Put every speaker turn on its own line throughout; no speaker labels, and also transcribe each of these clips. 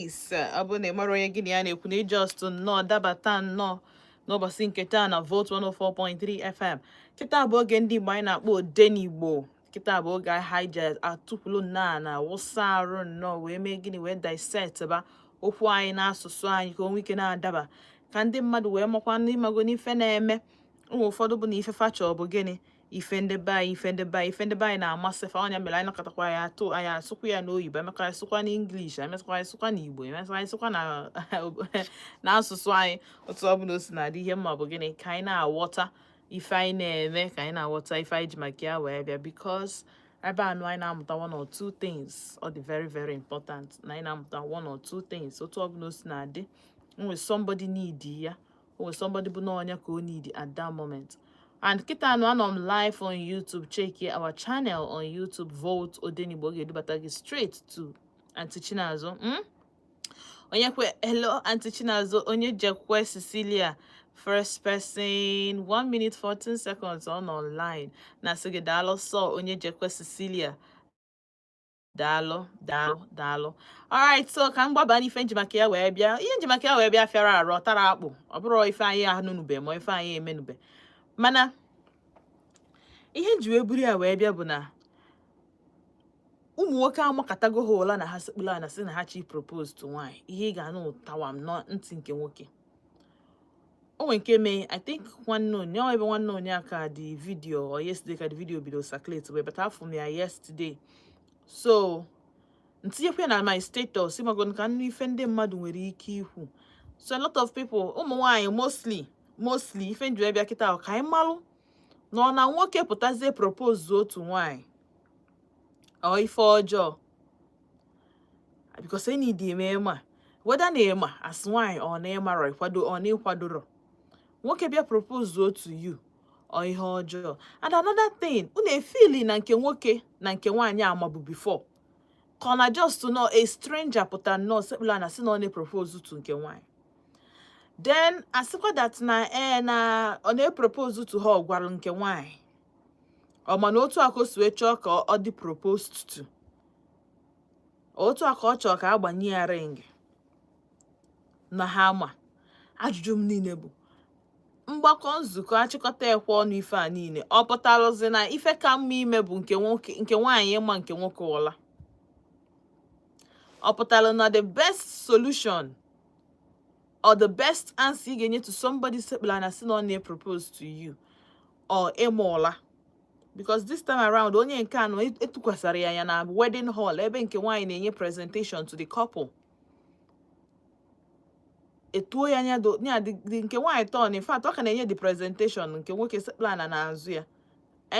Ọ bụrụ na ị mara onye gị na ya na-ekwu na just nnọọ dabata nnọọ n'ụbọchị nke taa na Volt 104.3 FM. Kịta bụ oge ndị Igbo anyị na-akpọ Odenigbo. Kịta bụ oge anyị ji atụpụlụ nnọọ na wụsa arụ nnọọ wee mee gịnị, wee dissect ba okwu anyị n'asụsụ anyị ka o nwee ike na-adaba, ka ndị mmadụ wee makwa n'ịmago n'ife na-eme ụmụ ụfọdụ bụ na ife facha bụ gịnị, ife ndị be anyị, ife ndị be anyị, ife ndị be anyị na-amasị fa. Ọnya mere anyị nakọtakwa ya atụ, anyị asụkwa ya n'oyibo, emekwa anyị sụkwa n'English, emesịkwa anyị sụkwa n'Igbo, emesịkwa anyị sụkwa na n'asụsụ anyị. Otu ọ bụla o si na-adị, ihe mma bụ gịnị? Ka anyị na-aghọta ife anyị na-eme, ka anyị na-aghọta ife anyị ji maka ya wee bịa, because ebe anụ anyị na-amụta one or two things. Ọ dị very very important na anyị na-amụta one or two things. Otu ọ bụla o si na-adị, o nwere somebody need ya, o nwere somebody bụ n'ọnya ka o need at that moment. And kịta anụ anọ m live on YouTube. Check our channel on YouTube, Volt Odenigbo, ga-edubata gị straight to Aunty Chinazụ. Onye kwe, hello Aunty Chinazụ. Onye jekwe Cecilia, first person, 1 minute 14 seconds on online na-asị gị daalụ sọ. Onye jekwe Cecilia, daalụ, daalụ, daalụ. Alright, so ka m gbaba n'ife njimaka ya wee bịa. Ihe njimaka ya wee bịa fịara arụ, ọ tara akpụ. Ọ bụrụ ife anyị anụnube ma ife anyị emenube, mana ihe nji wee buru ya wee bịa bụ na ụmụ nwoke amakatago ha ụla na ha sekpuru ana sị na ha chi propose to nwaanyị. Ihe ị ga-anụ tawa m nọ ntị nke nwoke o nwere nke mee. I think nwanne onye ọ ebe nwanne onye aka dị video or yesterday ka the video bido circulate wee bata afọ m ya yesterday, so ntinyekwa ya na my status ịmago ka nnu ife ndị mmadụ nwere ike ikwu. So a lot of people, ụmụ nwaanyị mostly, ife nji wee bịa kịta ka anyị malụ na ọ na nwoke pụtazie propose otu nwaanyị, ọ ife ọjọọ, because enyi dị eme ma whether na ịma as nwaanyị ọ na ịmarọ ịkwado ọ na ịkwadoro nwoke bịa propose to you, ọ ihe ọjọọ? And another thing, unu efili na nke nwoke na nke nwaanyị amabu before, ka ọ na just nọ a stranger pụta nnọọ sekpụla na sị na ọ na-propose to nke nwaanyị, then asịkwa that na ee, na ọ na-propose to ha, ọ gwara nke nwaanyị ọ ma na otu a ka o si wee chọọ ka ọ dị proposed to, otu a ka ọ chọọ ka agbanye ya ring na ha ma. Ajụjụ m niile bụ mgbakọ nzukọ achịkọta ekwe ọnụ, ife a niile ọ pụtalụzi na ife ka mma ime bụ nke nwoke nke nwaanyị ịma nke nwoke ụla? Ọ pụtara na the best solution or the best answer ị ga-enye to somebody sekpụla na sị na ọ na-propose to you or ịma ụla? Because this time around, onye nke anọ etụkwasara ya ya na wedding hall ebe nke nwaanyị na-enye presentation to the couple, etuo ya anya do ya dị nke nwaanyị turn. In fact, ọ ka na-enye the presentation, nke nwoke sekpụla na n'azụ ya.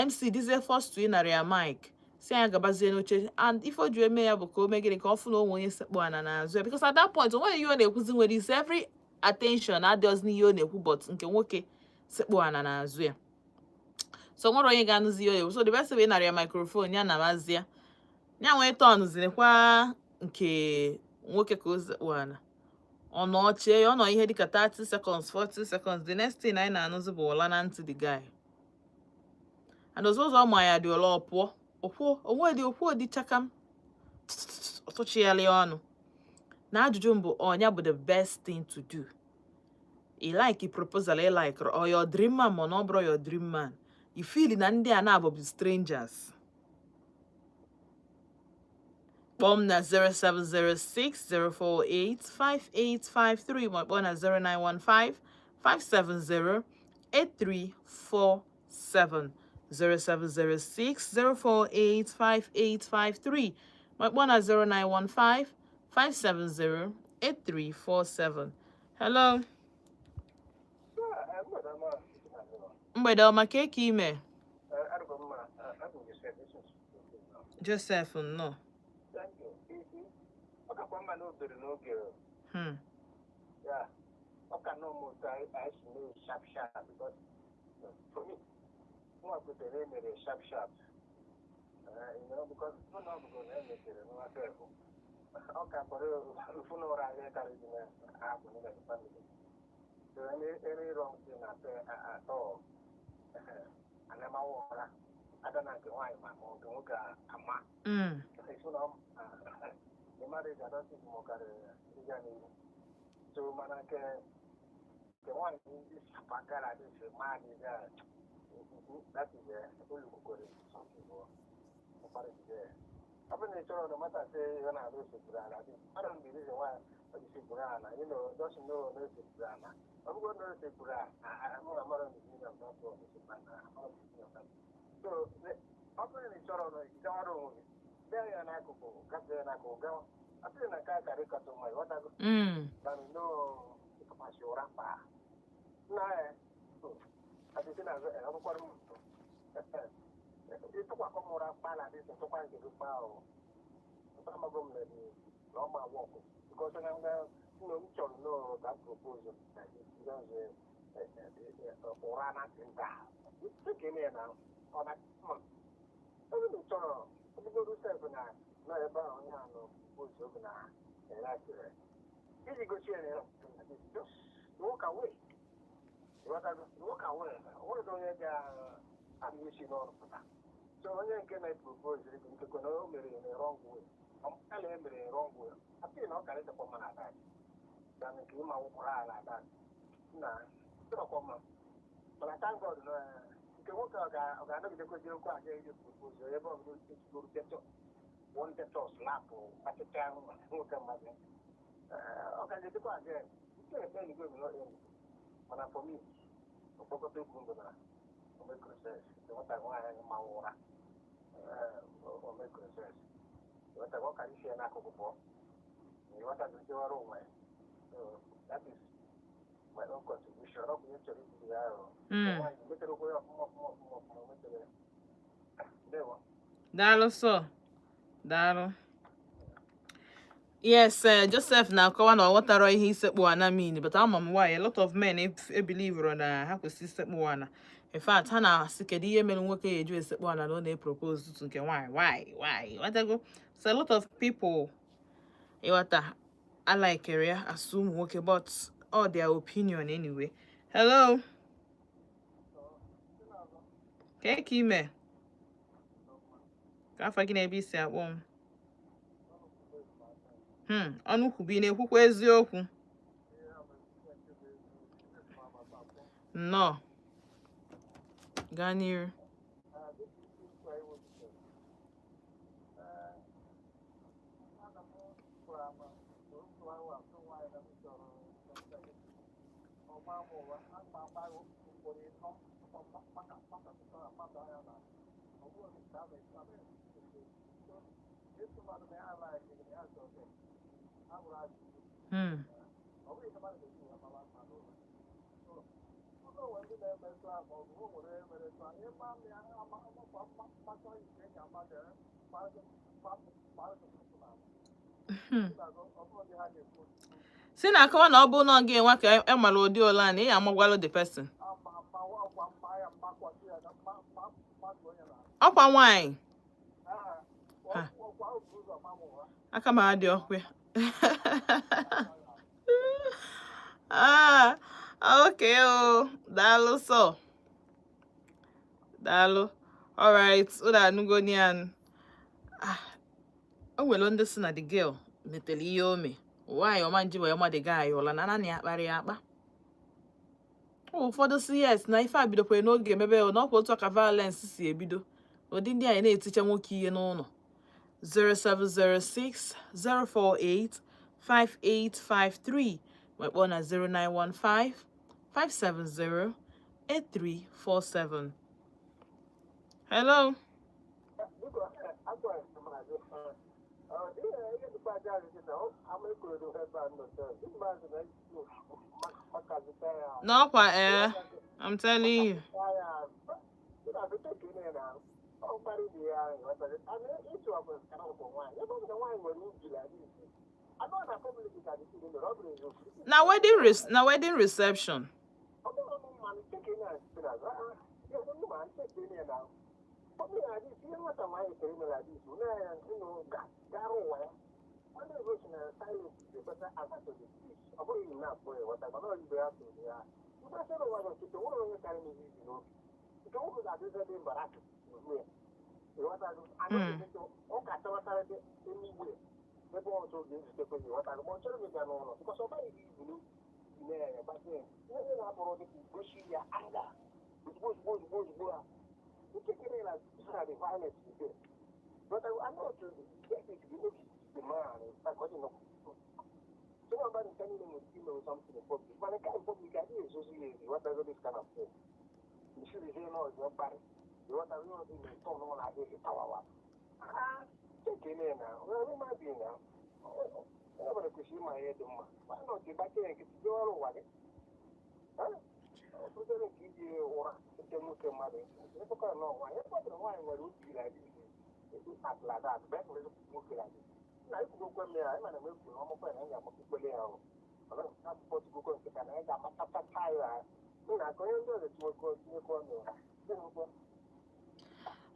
MC dizie first to ịnara ya mic, si ya gabazie n'oche. And ife o ji eme ya bụ ka o mee gịnị? Ka ọ fụ na onwe onye sekpụ ana n'azụ ya, because at that point, o nweghị ihe ọ na-ekwuzi nwere isi. Every attention adịghịzi n'ihe ọ na-ekwu, but nke nwoke sekpụ ana n'azụ ya, so nwere onye ga-anụzi ihe ọ na-ekwu. So the best way, ịnara ya microphone ya na mazie ya nwee turn zirikwa nke nwoke ka o sekpụ ana, ọ nọ chee ya, ọ nọ ihe dịka 30 seconds, 40 seconds, the next thing anyị na-anụzi bụ ụla na ntị the guy. And ọzọ ụzọ ọ ma ya dị ụla, ọ pụọ okwuo onwe dị okwuo dị chakam ọtụchigharị ọnụ. Na ajụjụ m bụ, ọnya bụ the best thing to do? Ị like proposal, ị like or your dream man, ma ọ bụrụ your dream man, you feel na ndị a na-abụ bụ strangers. Kpọọ m na 07060485853 ma kpọọ na 09155708347, 07060485853 ma kpọọ na 09155708347. Hello. Mgbede ọma. Ka eke ime, Joseph? Nnọọ.
Ọ kakwa mma na obere n'oge. Ya ọ ka nọ m otu anyị si mee sharp sharp, because for me, nwa kwetere emere sharp sharp, because mụ na ọbụgo na emekere nwa sef, ọ ka kpọrọ ofu na ụra ahịa karịrị na hapụ na the family. So any wrong thing at all, anamawa ụra ada na nke nwaanyị ma ọ nke nwoke ama. So na the marriage, I don't think more carry ịga n'ihu. So mana nke nwaanyị isi gara dị mmadụ ga, that is olukwukwere something ụkparị there. Ọ bụrụ na ị chọrọ, no matter say ihe na-alụ esegburu ala dị, I don't believe reason why ọ ji segburu ala, just know na esegburu ala. Ọ bụrụ na esegburu ala, mụ na mara the meaning of that word, esegburu ala, amara the meaning of that. So ọ bụrụ na ị chọrọ na ị gawara onwe gị, bịa ya n'akụkụ, gafee ya n'akụkụ, gawa. Ọ sịrị na nke a kara ịkọtụ mma, ịghọtago? Mana no ịtụkwasị ụra kpaa nna ya asịsị na ọ bụkwara m ịtụkwakọ m ụra kpaa na adịsị ntụkwa nke gị kpaa. O amago m na na ọ ma work because na nga nna m chọrọ no ka propose na ụra na ntị nta ekene ya na ọ na mma ebe m chọrọ ọbụgoro sef na nọ ebe ahụ onye a nọ propose oge na ere iji gosi ya na just walk away. Ịghọtago? Walk away. Onwere onye ga-amụ isi n'ọrụ pụta. So onye nke na-propose gị, nkekwe na o mere in a wrong way, ọ na emere in wrong way, asị na ọ kara ịdịkwa mma na that than nke ịma wụkwara ala that na dịrọkwa mma. Mana thank God na nke nwoke ọ ga-anọgidekwa ji okwu aga iji propose ebe ọ bụla ejigoro detọ one detọ slap kpachịcha nwoke mmadụ. Ọ ka ga-edekwa again nke ekpe eluigwe bụ not end. Mana for me, okpokọta okwu mbụ na omekroses nwata nwaanyị ma ụra omekroses, ịghọta, ọ kara isi ya n'akụkụ pụọ, ịghọta, jewara onwe ya. So that is my own contribution. Ọ bụ ihe m chọrọ ikwu ya ahụ. Nwaanyị metere okwu ya ọfụma ọfụma ọfụma ọfụma, metere ya. Ndewo.
Daalụ sọ, daalụ. Yes, Joseph na-akọwa na ọ ghọtara ihe isekpu ana mean, but ama m why a lot of men ebelievero na ha kwesịrị isekpu ana. In fact, ha na-asị, kedu ihe mere nwoke ya eju esekpu ana na ọ na-epropose tutu nke nwaanyị? Why? Ghọtago? So a lot of people, ịghọta, alikere ya asụ ụmụ nwoke, but all their opinion anyway. Hello, ka ka ime ka afọ gị na-ebe isi akpọ m? Ọnụ kwubi na-ekwukwa eziokwu. Nnọọ, gaa n'iru. Si na-akọwa na ọ bụ na ọ ga-enwe ka e mara ụdị ụla na ị ya amagwalụ the person. Ọkwa nwaanyị ha aka m adị ọkwa ya. Ah, okay o, daalụ sọ, daalụ. Alright, unu anụgo ya. Ah, o nwere ndị si na the girl metere ihe o mee, nwaanyị ọma nji wee ma the guy ụla na naanị ya kparị ya akpa. Ụfọdụ si yes, na ife a bidokwere n'oge emebe na ọkwa otu a ka violence si ebido, ụdị ndị anyị na-eticha nwoke ihe n'ụlọ. 0706 048 5853 wee kpọọ na 0915 570 8347. Hello.
Biko, agwa maazị, ọ dịghị ihe dịkwa aja ajụjụ na ama ekwuru ebe a nọ taa. Ndị mmadụ na maka zụta ya.
N'ọkwa ee, I'm telling you.
Ya na ọ kparị dị ya, ịghọtara? And ịchụ ọbụ nkara ụkwụ nwaanyị, ebe ọ bụ na nwaanyị nwere ubi la n'isi anụ na public ka dị siri mere, ọ bụrụ eziokwu.
Na wedding reception.
Ọ bụrụ na mma ncheke na na ya mma ncheke na ọ bụrụ na adịsi ihe nwata nwaanyị kere mere adịsi na ya ntị ga gara ụwa ya. Ọ na-egosi na silence is a better answer to the speech. Ọ bụghị na akpọ ya ghọta, mana ọ ibe ya tụrụ ya mgbasara ụwa n'ọchịchị nwere onye karịrị n'ihi n'obi nke nwoke ga-adịzi dị mbara n'onwe ya, ịghọtago? Ọ ka chọrọtara dị anywhere. Ebe ọzọ ga-ezutekwa gị, ghọtara? Ma ọ chọrọ gị bịa n'ụlọ because ọ baghị gị ibu n'obi na-ya gbazie ihe na-abụrụ dị ka gosi ya anga ozugbo ozugbo ozugbo ozugbo a nkekere na na the violence is there. But I know to get it the obi the man like ọ dị nọ so na mmadụ nke niile nwere ike ime something in public, mana nke in public adịghị ezozi ya ezi. Ghọtago? This kind of thing isirizie na ọzọ mkparị, ịghọtara? Ihe ọzọ ime ntọ n'ụlọ adịghị tawawa. Ah, ekele na onye mmadụ na onye ọbụla kwesịrị ịma ihe dị mma. Why not ịgbachi ya nkịtị jee ọrụ ụwa gị? Ọ bụzere nke iji ụra nke nwoke mmadụ ịtụkọrọ na nwaanyị ebe ọ bụla nwaanyị nwere obi like this at like that, mgbe e nwere nwoke like this na ikwugokwe m ya, ịma na m ekwu na ọmụkwe na anyị ga-amakwukwele ya ahụ asụpọtụgokwe nke ka na anyị ga-amatachacha ya nna ka onye ndị ọzọ tinyekọ tinyekọ ọnụ ya.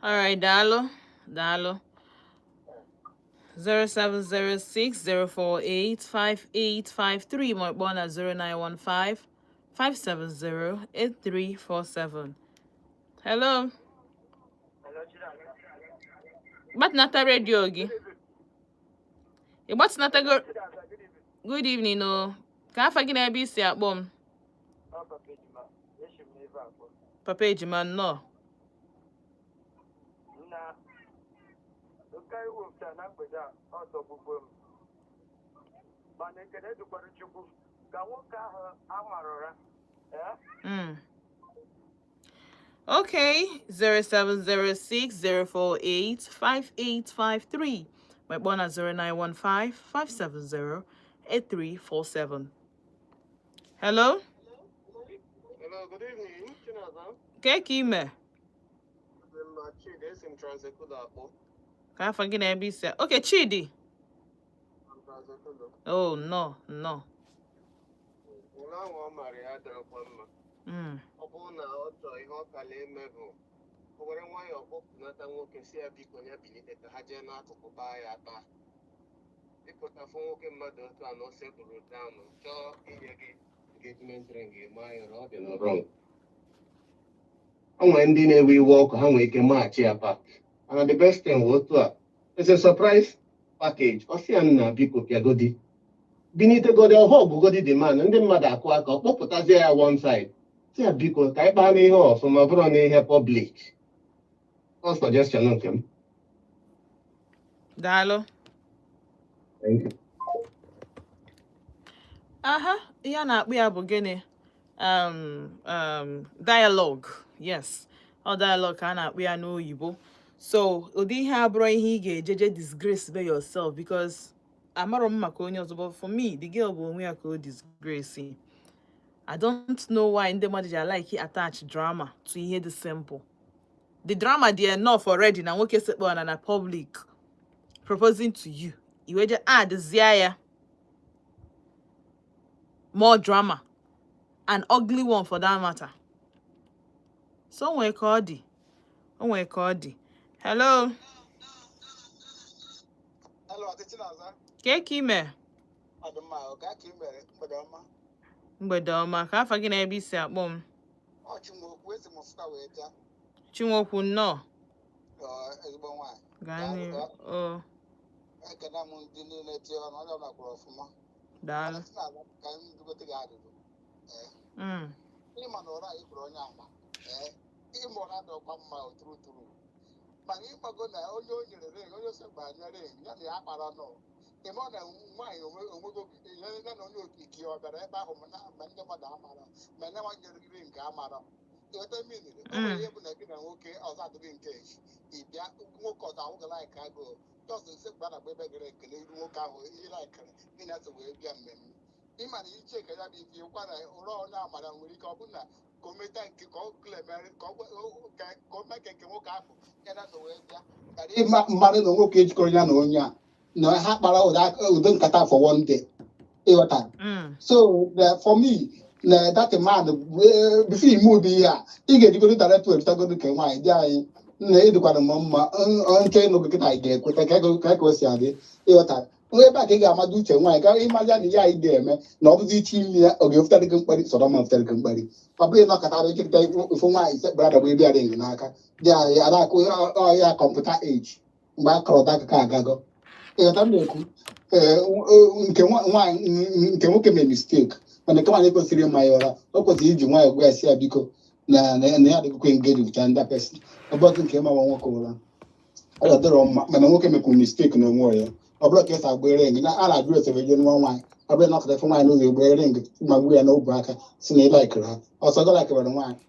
All right, daalụ, daalụ. 07060485853 ma kpọọ na 09155708347. Hello. Gbatịnata redio gị. Ị gbatịnatago? Good evening o. Ka afa gị na ebe isi akpọ m? Papa Ejima, nnọọ.
Na nke iwepụta na mgbede a, ọ tọgbugbo m, mana ekele dịkwara Chukwu ka nwoke ahụ amara ụra, ee.
Okay, 07060485853. My phone at 09155708347. Hello?
Hello, good evening. Chinaza.
Ke ka ime?
Dị mma, Chidi, esi m Trans-Ekulu akpọ.
Ka afa gị na ebe isi? Okay, Chidi.
I'm Trans-Ekulu.
Oh, no, no.
Ụlọ ahụ ọ mara ya adịrọkwa mma. Ọ bụrụ na ọ chọọ ihe ọ kala eme bụ o were nwayọọ kpọpụnata nwoke, si ya biko, ya bilite ka ha jee n'akụkụ kpaa ya akpa. Ịpụtafụ nwoke mmadụ otu a na o sekpuru down chọọ inye gị engagement ring, maa ya ụra, ọ dị na wrong. O nwere ndị na-ewe iwe ọkụ, ha nwere ike maghachi ya back. And the best thing bụ otu a, it's a surprise package. Ọ sị ya, nna, biko, pịagodi, binitegodi, ọha ọgụgodi the man, ndị mmadụ akụ aka, ọ kpọpụtazie ya one side, sị ya biko, ka anyị kpaa n'ihe ọfụma, bụrụ n'ihe public. Ọ suggestion nke m.
Daalụ.
Thank you.
Aha, ihe a na-akpọ ya bụ gịnị? Dialogue. Yes. Ọ dialogue ka a na-akpọ ya n'oyibo. So, ụdị ihe abụrụ ihe ị ga-ejeje disgrace be yourself, because amarọ m maka onye ọzọ, but for me, the girl bụ onwe ya ka o disgrace. I don't know why ndị mmadụ ji like attach drama to ihe dị simple. The drama dị enough already na nwoke sekpọ na public proposing to you. I wee je add zie ya more drama, an ugly one for that matter. So o nwere ka ọ dị. O nwere ka ọ dị. Hello.
Hello, Aunty Chinaza.
Ke ka ime?
Ọ dị mma, ọ gaa ka ị mere. Mgbede ọma.
Mgbede ọma. Ka afa gị na ebe isi akpọ m?
Ọ Chinwokwu, esi m Nsụka wee bịa.
Chinwokwu, nnọọ.
Ọ, ezigbo nwaanyị.
Gaa
Daalụ,
n'ihu.
ọ.
O,
Ekene m ndị niile tie ọnụ, onye ọbụla kwuru ọfụma.
Daalụ.
Aunty Chinaza, ka m jụgote gị ajụjụ. Ee. Ịma na ụra anyị kwuru onye ama. Ee. Ịma ụra dị ọkwa mma o turu turu. Mana ịgbago na onye o nyere ring, onye ose gbanye ring, ya na ya kpara nọ. Ịma na nwaanyị onwego ya na onye okike ọ bịara ebe ahụ, ma ma ndị mmadụ amara ma nye nwa nyere ring amara. Ịghọta mmiri o nwere ihe bụ na gị na nwoke ọzọ adịghị nke ị bịa, nwoke ọzọ ahụ gị like agụụ just nsekpu a na-agba ebe gere ekele iru nwoke ahụ ihe laikere gị na-eso wee bịa mmemme. Ịma na iche ka ya bụ ife ịkwa na ụra onye amara nwere ike ọ bụ na ka o meta nke ka ọ klemere ka o mee ka nke nwoke ahụ ya na-eso wee bịa ghara ịma mmadụ na nwoke ejikọrọ ya na onye a na ha kpara ụdị nkata for one day, ịghọta? So for me na that man, before ime ụdị ihe a, ị ga-ejigoro direct wee rutagodo nke nwaanyị dị anyị nna ịdịkwara m mma nke ịnụ gị kịta, anyị ga-ekweta ka o si adị, ịghọta? Ebe a ka ị ga-amado uche nwaanyị ka ịmazi na ihe anyị ga-eme na ọ bụzi iche ime ya, ọ ga-efutarị gị mkparị sọrọ ma mfutarị gị mkparị. Ọ bụghị nọkọtara ịchịkọta ifu nwaanyị sekpara adagba ebe ring n'aka dị anyị adakụ ọya computer age mgbe a kọrọ akụkọ agago, ịghọta m na-ekwu? Ee, nke nwaanyị, nke nwoke mere mistake, mana nke nwaanyị kwesịrị ịma ya ụra. O kwesịrị iji nwayọọ gwa ya, sị ya biko, na ya adịghịkwa engage with another person. Ọ bụrụ nke ịmawa nwoke ụra, ọ dọrọ mma, mana nwoke mekwuru mistake n'onwe ya. Ọ bụrụ ka esi agba ring na a na-ajụ ese wee jee nụọ nwaanyị. Ọ bụrụ na ọkọta ife nwaanyị n'ụzọ, egbe ring ma gbuo ya n'obu aka, si na ị likeịrị ha ọsọ gị likeịwara nwaanyị.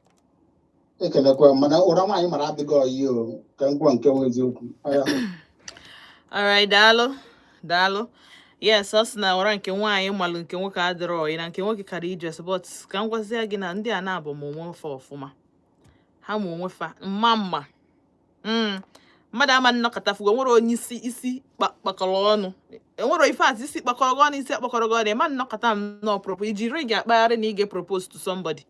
Ekelekwa, mana ụra nwaanyị mara adịghị oyi o, ka m gwuo nke nwe eziokwu. Ọya.
Alright, daalụ, daalụ. Yes, ọ sị na ụra nke nwaanyị malụ nke nwoke adịrọ oyi, na nke nwoke kara ije. But ka m gwazie gị na ndị a na-abụ ma onwe fa ọfụma, ha ma onwe fa mma mma. Mmadụ ama nnọkọta fugo nwere onye isi isi kpakọrọ ọnụ, enwere ife atụ isi kpakọrọ gị ọnụ, isi akpakọrọ gị ọnụ. Ịma nnọkọta nnọọ propose iji ring akpagharị na ị ga-propose to somebody.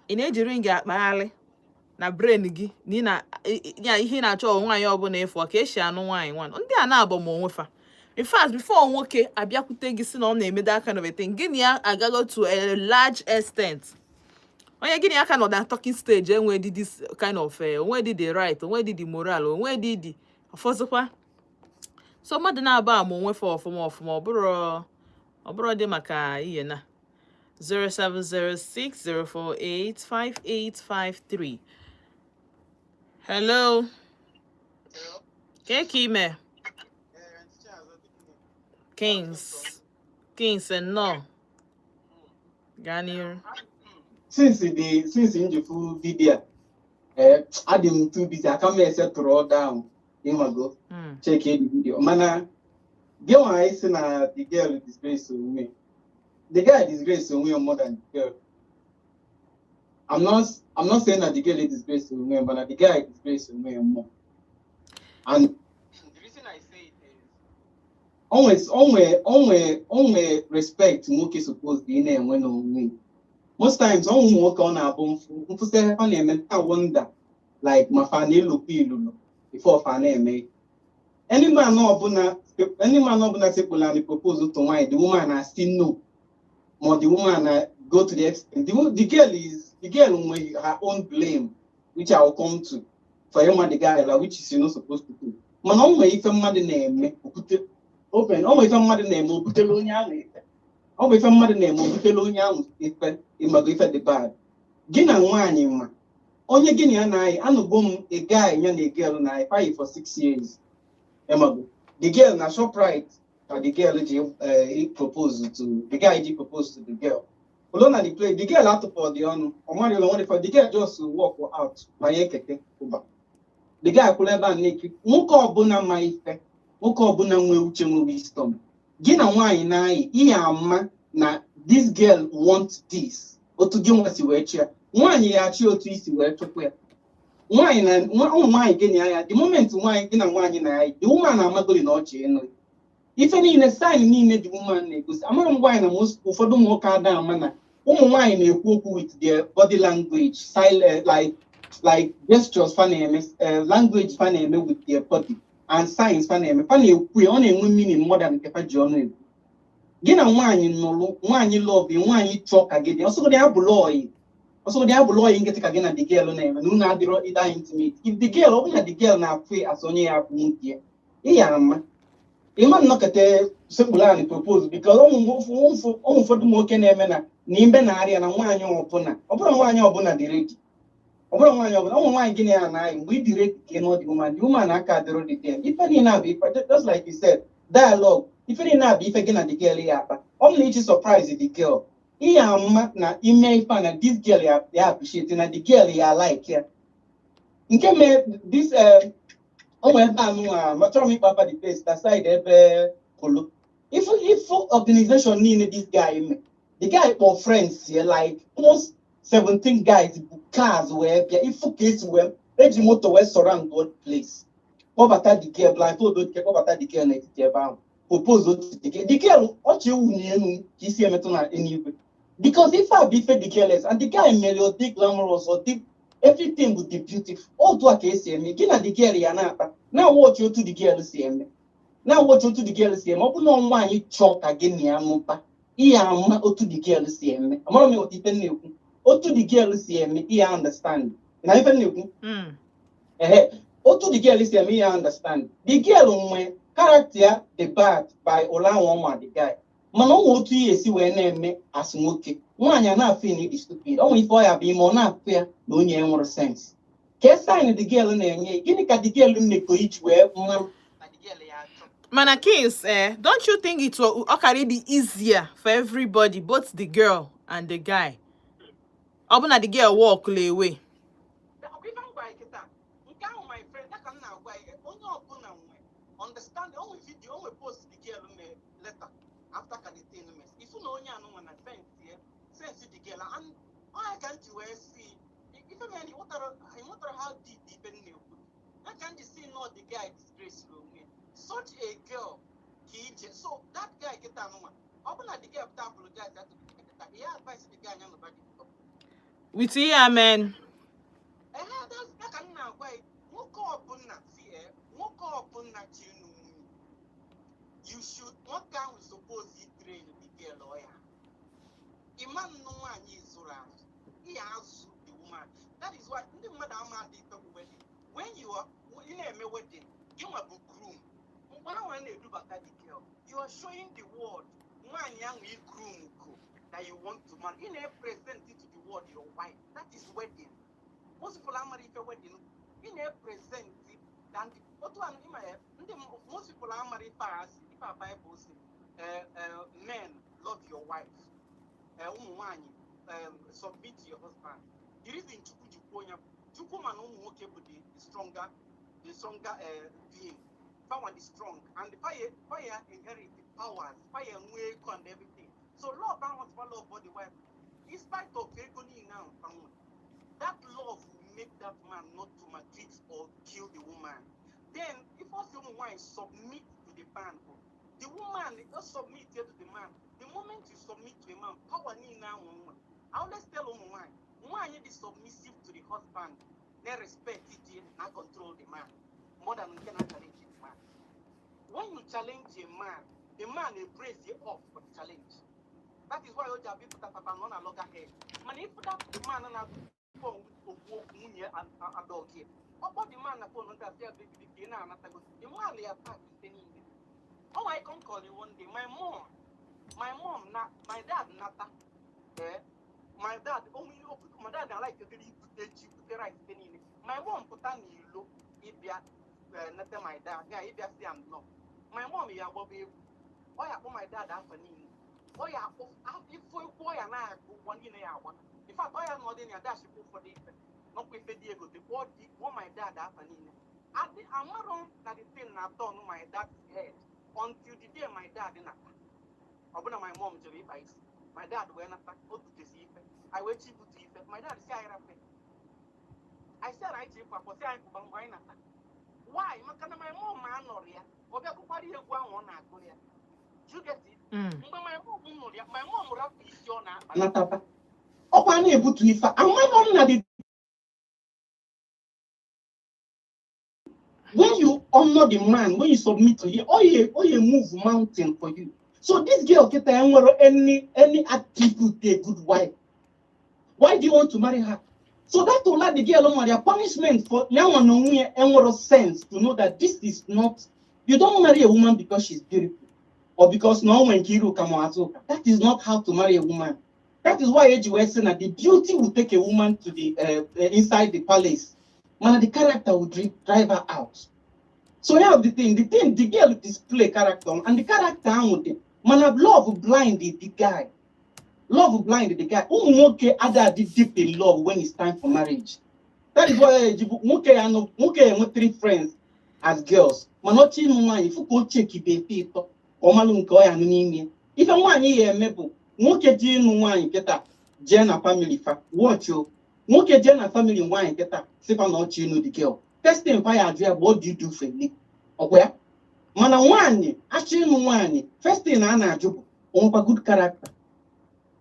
Ị na-eji ring akpagharị na brain gị na ị na ya ihe ị na-achọ ọ nwaanyị ọbụla ịfụ ka esi anụ nwaanyị nwa. Ndị a na-abụ ma onwe fa. In fact, before nwoke abịakwute gị si na ọ na-emedo aka na thing, gịnị ya agago to a large extent. Onye gịnị aka nọ na talking stage enwe dị this kind of onwe dị the right, onwe dị the moral, onwe dị the ọfọzụkwa. So mmadụ na-aba ama onwe fa ọfụma ọfụma. Ọ bụrụ dị maka ihe na 07060485853. Hello, ka ime? Kings, Kings, nnọọ, gaa n'iru.
Since njifu video a, adị m too busy, aka m esetụrụ all down, ịmago, check the video. Mana gị nwa anyị sị na the girl disgrace onwe, the guy disgrace onwe ya more than the girl. I'm not saying that the girl disgrace onwe ya, but na the guy disgrace onwe ya more. And the reason I say it is, onwe respect nwoke suppose dị na-enwe n'onwe. Most times ọ ụmụ nwoke ọ na-abụ mfu mfụsị ọ na-eme na wonder, like ma fa na-elokwa ilulu before fa na-eme. Any man ọbụla sekpụla and propose to nwaanyị, the woman na still no, ma the woman na go to the extent, the girl is the girl nwe her own blame, which I will come to, for ịma the guy like, which is you not supposed to do. Mana ọ nwere ife mmadụ na-eme okwute open, ọ nwere ife mmadụ na-eme obutere onye ahụ ife, ọ bụ ife mmadụ na-eme obutere onye ahụ ife. Ịmago ife dị bad, gị na nwaanyị ma onye gị na ya na-ayị. Anụgo m a guy ya na a girl na ayị for 6 years. Ịmago the girl na Shoprite ka the girl ji propose to the guy, ji propose to the girl. Olo na the play, the girl atụpụ dị ọnụ, ọ marị ụlọ nwere. The girl just walk out banye keke ụba. The guy kwụrụ ebe a na-ekiri. Nwoke ọbụla ma ife, nwoke ọbụla nwee uche, nwe wisdom, gị na nwaanyị na-ayị, ihe ama na this girl want this, otu gị nwa si wee chịa nwaanyị ya achị, otu isi wee chụpụ ya nwaanyị na ụmụ nwaanyị gị na ya. The moment nwaanyị gị na nwaanyị na ya, the woman na-amagori na ọchị ịnụ ife niile, sign niile the woman na-egosi. Amara m nwaanyị na ụfọdụ ụmụ nwoke ada ama na ụmụ nwaanyị na-ekwu okwu with their body language, silent, like gestures fa na-eme, language fa na-eme with their body and signs fa na-eme, fa na-ekwu ya, ọ na-enwe meaning more than nke fa ji ọnụ ekwu. Gị na nwaanyị nụrụ, nwaanyị love, nwaanyị chọọ ka gị dị, ọsọgodi ya bụrụ ọyị, ọsọgodi ya bụrụ ọyị nkịtị ka gị na the girl na-eme na unu adịrọ ịda intimate, if the girl, ọ bụ na the girl na-afụ ya as onye ya bụ nwunye ya, ị ya ama ịma nnọkọta sekpuru anyị propose, because ụmụ ụfọdụ ụmụ nwoke na-eme na n'ime na-arịa na nwaanyị ọbụla, ọ bụrụ nwaanyị ọbụla dị ready, ọ bụrụ nwaanyị ọbụla, ụmụ nwaanyị gịnị ya na-ayị mgbe ị dị ready ka ị nụọ the woman, the woman aka adịrọ dị there. Ife niile a bụ ife, just like you said, dialogue. Ife niile a bụ ife gị na the girl ya akpa. Ọ bụ na iji surprise the girl, ihe ama na ime ife a na this girl ya ya appreciate, na the girl ya like ya. Nke mee this, o nwere ebe anụ a chọrọ m ịkpa afa the place na side ebe polo ifu ifu organization niile this guy me. The guy kpọ friends ya like almost 17 guys bụ cars wee bịa. Ifu ka esi wee eji moto wee surround the place, kpọbata the girl, blindfold the, kpọbata the girl n'etiti ebe ahụ, propose otu the girl. The girl ọchị ewunye elu ka isi emetụ na eluigwe, because ife a bụ ife the girl is, and the guy mere ọ dị glamorous, ọ dị everything bụ the beautiful. Otu a ka esi eme. Gị na the girl ya na-akpa, na-watch otu the girl si eme, na-watch otu the girl si eme. Ọ bụ na nwaanyị chọọ ka gị na ya mụta, ihe ama otu the girl si eme. Amara m otu ife m na-ekwu, otu the girl si eme, ihe understand na ife m na-ekwu. Ehe, otu the girl si eme, ihe understand the girl nwe. Character ya dị bad by ụla the guy. Mana ọ nwe otu ihe esi wee na-eme as nwoke. Nwaanyị a na-afụ na ịdị stupid. Ọ nwere ife ọ ya bụ ime ọ na-afụ ya na onye nwere sense. Ka sign the girl na-enye, gịnị ka the girl mmekọ iji wee mmalụ na the girl ya achọ?
Mana Kings, eh, don't you think it will already be easier for everybody, both the girl and the guy? Ọ bụ na the girl walk away.
Ọkwa ife m gwara gị kịta nke ahụ, my friend, ya ka m na-agwa gị, onye ọbụla nwe understand. Onwe video, onwe post the girl mee later after ka the thing mes ifu na onye anụnwa na sense ya, sense the girl, and onye ka m ji wee si ife mere na ịghọtara how deep ife m na-ekwu, ya ka m ji si nọ the guy disgrace onwe ya. Such a girl ka ije, so that guy kịta anụnwa, ọ bụ na the girl pụta apologize ya to the guy kịta, ihe advice the guy anya nụba dị.
With ihe men.
Ehe, ya ka m na-agwa gị, nwoke ọbụla si nwoke ọbụla chi ịnụ nwunye, you should, nwoke ahụ suppose i train the girl. Ọ ya ịma nnụ nwaanyị zụrụ azụ, ihe azụ the woman. That is why ndị mmadụ ama adị ife bụ wedding. When you are, ị na-eme wedding, gị nwa bụ groom, mgbe ahụ a na-edubata the girl, you are showing the world nwaanyị ahụ ị groom ko that you want to marry. Ị na-present it to the world, your wife. That is wedding. Most people amara ife wedding. Ị na-epresent na ndị otu a ịma ya, ndị most people amara ife a asị ife a Bible si, "Men, love your wife," ụmụ nwanyị, "submit to your husband." The reason Chukwu ji kwuo ya, Chukwu ma na ụmụ nwoke bụ the stronger being. Power the strong and the fire, fire inherit the powers, fire nwee ego and everything. So love ahụ sịkwa love for the wife in spite of ego niile ahụ fa nwe. That love will make that man not to maltreat or kill the woman. Then if also ụmụ nwanyị submit to the man, the woman just submit to the man. The moment you submit to a man, power niile ahụ nwe. I always tell ụmụ nwanyị, nwanyị dị submissive to the husband, na respect di, na control the man more than nke na challenge the man. When you challenge a man, the man embrace you up for the challenge. That is why o ji abịa ịpụta papa nọ na loggerhead. Mana if that man na okwu okwu nwunye adọghị, ọkpọ the man na phone, ndị asị ya, "Baby, ka ị na-anatago," the man ya pack ite niile. Oh, I can call you one day. My mom na my dad nata. Eh, my dad, only my dad na like to ibute ji, bute rice ite niile. My mom pụta n'ilo ịbịa nete my dad, ya ịbịa si am nọ. My mom ya agbaba egwu. Ọ ya akpọ my dad afọ niile. Ọ ya akpọ ifo egwu ọ ya na-agụ ụgbọ niile ya agba. In fact, ọ ya nọ dị na ya dashikwa ụfọdụ ife. Nọkwa ife dị ego dị kpọọ di kpọọ my dad afọ niile. Adị amarọ m na the thing na turn my dad's head until the day my dad nata. Ọbụna my mom jere ịkpa isi. My dad wee nata, o butesi ife. I wee chi bute ife. My dad si anyị rafe. I said anyị chi ịkwa kwụsị anyị pụba mgbe anyị nata. Why? Maka na my mom anọrọ ya. Ọ bịa gụkwara ya egwu ahụ ọ na-agụrụ ya. Do you get it?
Mm.
Mgbe my mom nụrụ ya, my mom rapụ isi ọ na-akpa.
Nataba ọkwa na-ebutu ife amanọ m na the when you honor the man, when you submit to him, oye move mountain for you. So this girl kịta enwero any attribute a good wife. Why do you want to marry her? So that ụla the girl nwere ya punishment for nyanwa na onwe ya enwero sense to know that this is not, you don't marry a woman because she's beautiful or because na o nwere nke iru ụka ma azụ ụka. That is not how to marry a woman. That is why eji wee sị na the beauty will take a woman to the inside the palace, mana the character will drive her out. So yeah, the thing the girl display character, and the character ahụ dị, mana love blind the guy. Love blind the guy. Ụmụ nwoke ada adị deep in love when it's time for marriage. That is why eji bụ nwoke ya nọ, nwoke ya enwe three friends as girls, mana ọchị ịnụ nwaanyị fụ ka o chekibe efe ịtọ ka ọ malụ nke ọ ya nụ n'ime. Ife nwaanyị ya eme bụ nwoke ji ịnụ nwaanyị kịta jee na family fa watch o. Nwoke jee na family nwaanyị kịta sịkwa na ọchị ịnụ the girl, first thing fa ya ajụ ya bụ, "What do you do for a living?" Ọkwa ya? Mana nwaanyị achọ ịnụ nwaanyị, first thing a na-ajụ bụ, o nwekwa good character?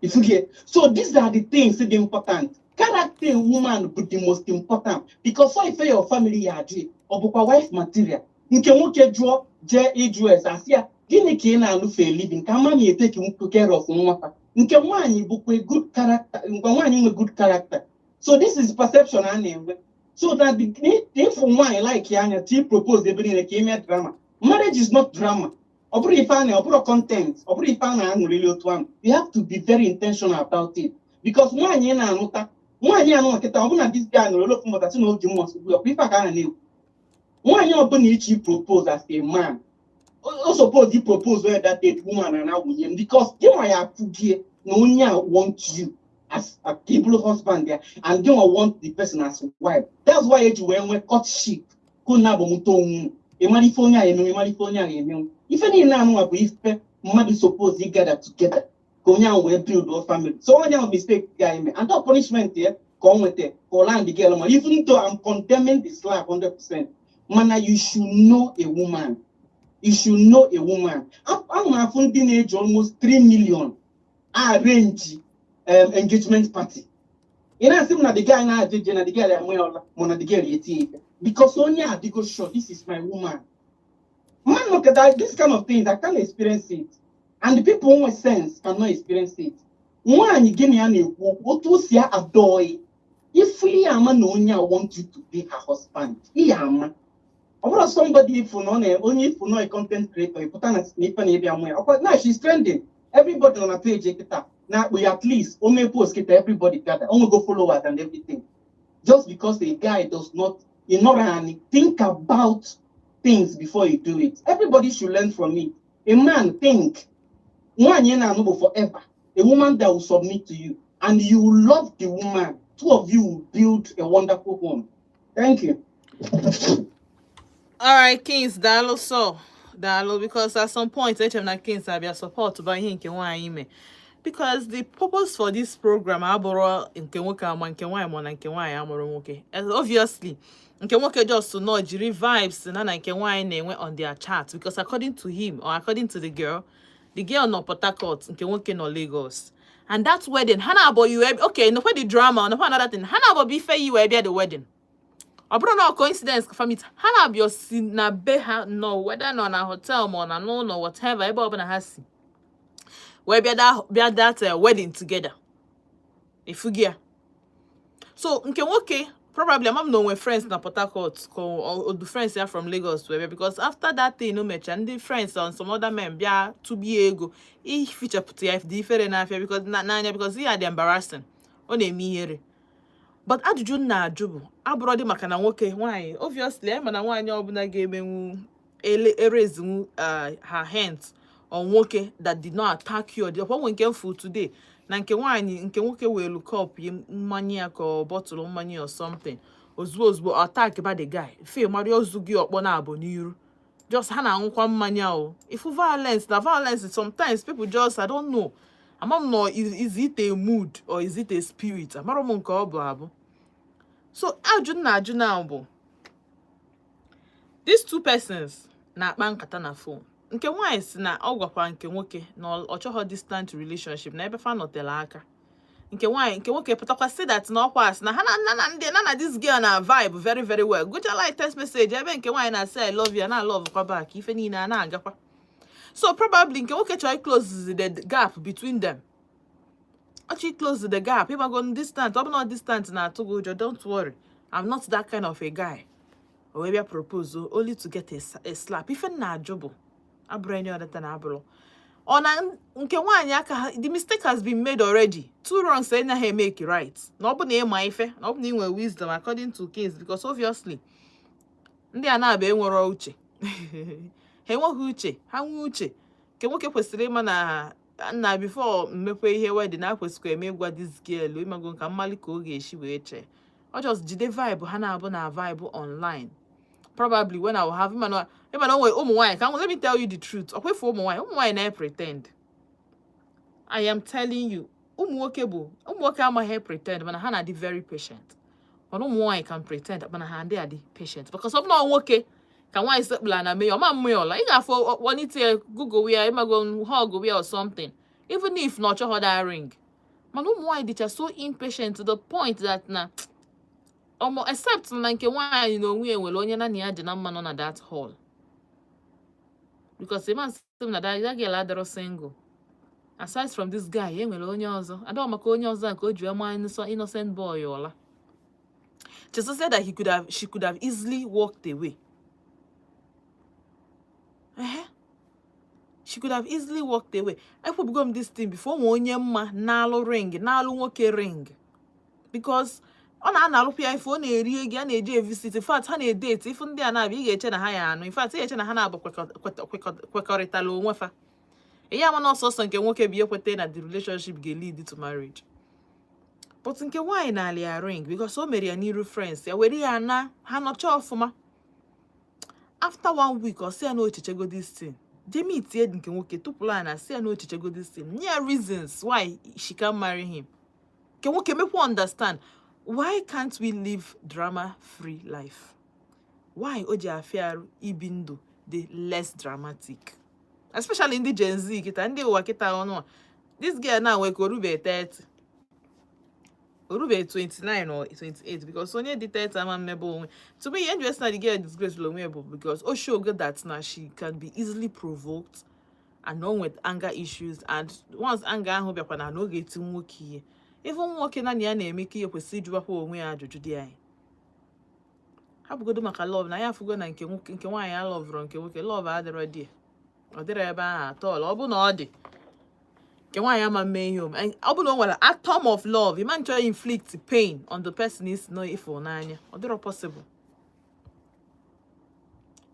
Ifugie. So these are the things dị important. Character a woman bụ the most important, because so ife your family ya ajụ, ọ bụkwa wife material. Nke nwoke jụọ jee ịjụ ese, asị ya, "Gịnị ka ị na-alụ for a living?" ka ama na eteki care of nwa fa. Nke nwaanyị bụkwa good character, nke nwaanyị nwe good character. So this is perception a na-enwe, so that the ịfụ nwaanyị like ya anya ti propose ebe niile ka ime drama.
Marriage is not drama. Ọ bụrụ ife a na, ọ bụrụ content, ọ bụrụ ife a na-aṅụrịrị otu ahụ. You have to be very intentional about it. Because nwaanyị ị na-anụta, nwaanyị anụ nkịta, ọ bụ na this guy nọrọ ofu mbọta sị na o ji mmụọ nsogbu, ọkwa ife a ka a na-ekwu. Nwaanyị ọbụla ichi propose as a man, o suppose i propose where that date woman na nwunye m, because gị nwa ya apụgie na onye a want you as a capable husband ya, and gị nwa want the person as wife. That's why eji wee nwee courtship, ka unu agbamụta onwe unu. Ịmara ife onye a emenwu, ịmara ife onye a emenwu. Ife niile anụnwa bụ ife mmadụ suppose i gather together ka onye ahụ wee build a family. So onye ahụ mistake ga-eme and that punishment ya ka ọ nweta ka ọ land girl ma, even though I'm condemning the slap 100%, mana you should know a woman. You should know a woman. Ana m afụ ndị na-eji almost 3 million arrange engagement party. Ị na-asị m na the guy na-aje je na the girl enwe ọla, ma na the girl eti ife because onye adịgo sure, "This is my woman." Man, look at that. This kind of things, I can't experience it, and the people with sense cannot experience it. Nwaanyị gị na ya na-ekwu okwu, otu o si adọghị ifu ihe ama na onye a want you to be her husband, ihe ama. Ọ bụrụ somebody ifu na ọ na onye ifu na content creator, ịpụta na ife na ịbịa nwe ya. Ọkwa na she's trending, everybody nọ na page kịta na-akpụ ya. At least o mee post kịta, everybody gather, o nwego followers and everything, just because a guy does not ịnọrọ anyị think about things before you do it. Everybody should learn from it. A man, think. Nwaanyị na-anụ bụ forever, a woman that will submit to you and you will love the woman. Two of you will build a wonderful home. Thank you.
All right, Kings, daalụ so. Daalụ, because at some point eche m na Kings abịa support ba ihe nke nwaanyị mee. Because the purpose for this program abụrụ nke nwoke ama nke nwaanyị, ma na nke nwaanyị amụrụ nwoke. And obviously, nke nwoke just nọ jiri vibes na nke nwaanyị na-enwe on their chat, because according to him or according to the girl nọ Port Harcourt, nke nwoke nọ Lagos. And that wedding, ha na-abụ you, okay, nọkwa the drama, nọkwa another thing. Ha na-abụ bụ ife yi wee bịa the wedding. Ọ bụrụ na ọ coincidence ka family ha na-abịa si na be ha nọ, whether nọ na hotel ma ọ na n'ụlọ, whatever, ebe ọbụla ha si wee bịa that wedding together, efugi ya. So nke nwoke probably, ama m na onwe friends na Port Harcourt ka odu friends ya from Lagos wee bịa, because after that thing o mecha, ndị friends and some other men bịa tụbie ego ifichapụta ya dị ifere n'afịa, because n'anya, because ihe a dị embarrassing, ọ na-eme ihere. But ajụjụ m na-ajụ bụ, abụrọ dị maka na nwoke nwaanyị, obviously anyị ma na nwaanyị ọbụla ga-emenwu ele erezinwu her hands on nwoke that did not attack you. Ọkwa nwe nke mfu today na nke nwaanyị, nke nwoke welu cup ya mmanya ya ka ọ bọtụlụ mmanya or something, ozugbo ozugbo attack ba the guy, fe mara ozu gị ọkpọ na-abụ n'iru, just ha na-aṅụkwa mmanya o. Ifu violence na violence, sometimes people just, I don't know, ama m nọ, is it a mood or is it a spirit? Amara m nke ọ bụ abụ. So ajụ m na-ajụ now bụ, these two persons na-akpa nkata na phone, nke nwaanyị si na ọ gwakwa nke nwoke na ọ chọghọ distant relationship, na ebe fa nọtere aka. Nke nwaanyị, nke nwoke pụtakwa si that na ọkwa asị na ha na ndị na this girl na vibe very very well, gụchala like text message ebe nke nwaanyị na-asị "I love you" na love kwa back, ife niile a na-agakwa. So probably nke nwoke chọrọ close the gap between them, ọ chọrọ close the gap. Ịgbago distant, ọ bụ na distant na-atụ gị ụjọ, don't worry, I'm not that kind of a guy. O wee bịa propose only to get a slap. Ife m na-ajụ bụ, abụrụ any other thing, abụrụ ọ na nke nwaanyị aka ha, the mistake has been made already. Two wrongs anaghị emeke right. Na ọ bụ na ịma ife, na ọ bụ na ị nwere wisdom according to case, because obviously ndị a na-abịa enwero uche, ha enweghị uche. Ha nwee uche, nke nwoke kwesịrị ịma na nna before mmekwa ihe wedding na kwesịrị eme ịgwa this girl, ịmago nka mmali ka ọ ga-esi wee chee. Ọ just jide vibe ha na-abụ na vibe online. Probably when I will have ịma na onwe ụmụ nwaanyị ka, let me tell you the truth, ọkwa ife ụmụ nwaanyị na-pretend. I am telling you, ụmụ nwoke bụ ụmụ nwoke amaghị pretend, mana ha na-adị very patient. Mana ụmụ nwaanyị can pretend, mana ha adị adị patient, because ọ bụ na nwoke ka nwaanyị sekpụla na mee ọma mmụ ya ọla, ị ga-afụ kpọlite ya, google ya, ịmago, hug ya or something, even if na ọ chọghọ that ring. Mana ụmụ nwaanyị dịcha so impatient to the point that na ọmọ, except na nke nwaanyị na onwe ya nwere onye naanị ya dị na mma nọ na that hall, because ịma nsị m na that girl adịrọ single aside from this guy. E nwere onye ọzọ adọ maka onye ọzọ nke o ji wee maa innocent boy ọla. Chesa said that he could have she could have easily walked away. She could have easily walked away. Ekwubugo m this thing before, nwe onye mma na-alụ ring, na-alụ nwoke ring, because ọ na-analụkwa ya ife ọ na-eri ego, a na-eji evisit. In fact, ha na-edate. Ifu ndị a na-abịa, ị ga-eche na ha ya anụ. In fact, ị ga-eche na ha na-abụ kwekọrịtala onwe fa. Ihe ama na ọsọsọ nke nwoke bụ ekweta na the relationship ga-lead to marriage, but nke nwaanyị na-alị ya ring because o mere ya n'iru friends ya, were ya na ha nọcha ọfụma. After one week, ọ sị ya na ochichego this thing, jee meet nke nwoke, tụpụrụ ya na sị ya na ochichego this thing, nye ya reasons why she can marry him. Nke nwoke mekwa understand. Why can't we live drama free life? Why o ji afịa arụ ibi ndụ dị less dramatic, especially ndị Gen Z kịta, ndị ụwa kịta ọnụ a? This girl na nwee ka orube 30, orube 29 or 28, because onye dị 30 ama mmebe onwe. To me, ihe njụ na the girl disgrace onwe bụ because o show that na she can be easily provoked and no with anger issues, and once anger ahụ bịakwa na ọ ga-eti nwoke ihe. Even nwoke naanị ya na-eme ka ihe kwesịrị ịjụwakwa onwe ya ajụjụ dị anyị hapụgodo maka love na ya afụgo na nke nwoke, nke nwaanyị a loveụrụ nke nwoke, love adịrọ dị, ọ dịrọ ebe ahụ atọl. Ọ bụ na ọ dị nke nwaanyị ama mme ihe ome. Ọ bụ na o nwere atom of love, ịma nchọ inflict pain on the person is no ịfụ n'anya, ọ dịrọ possible.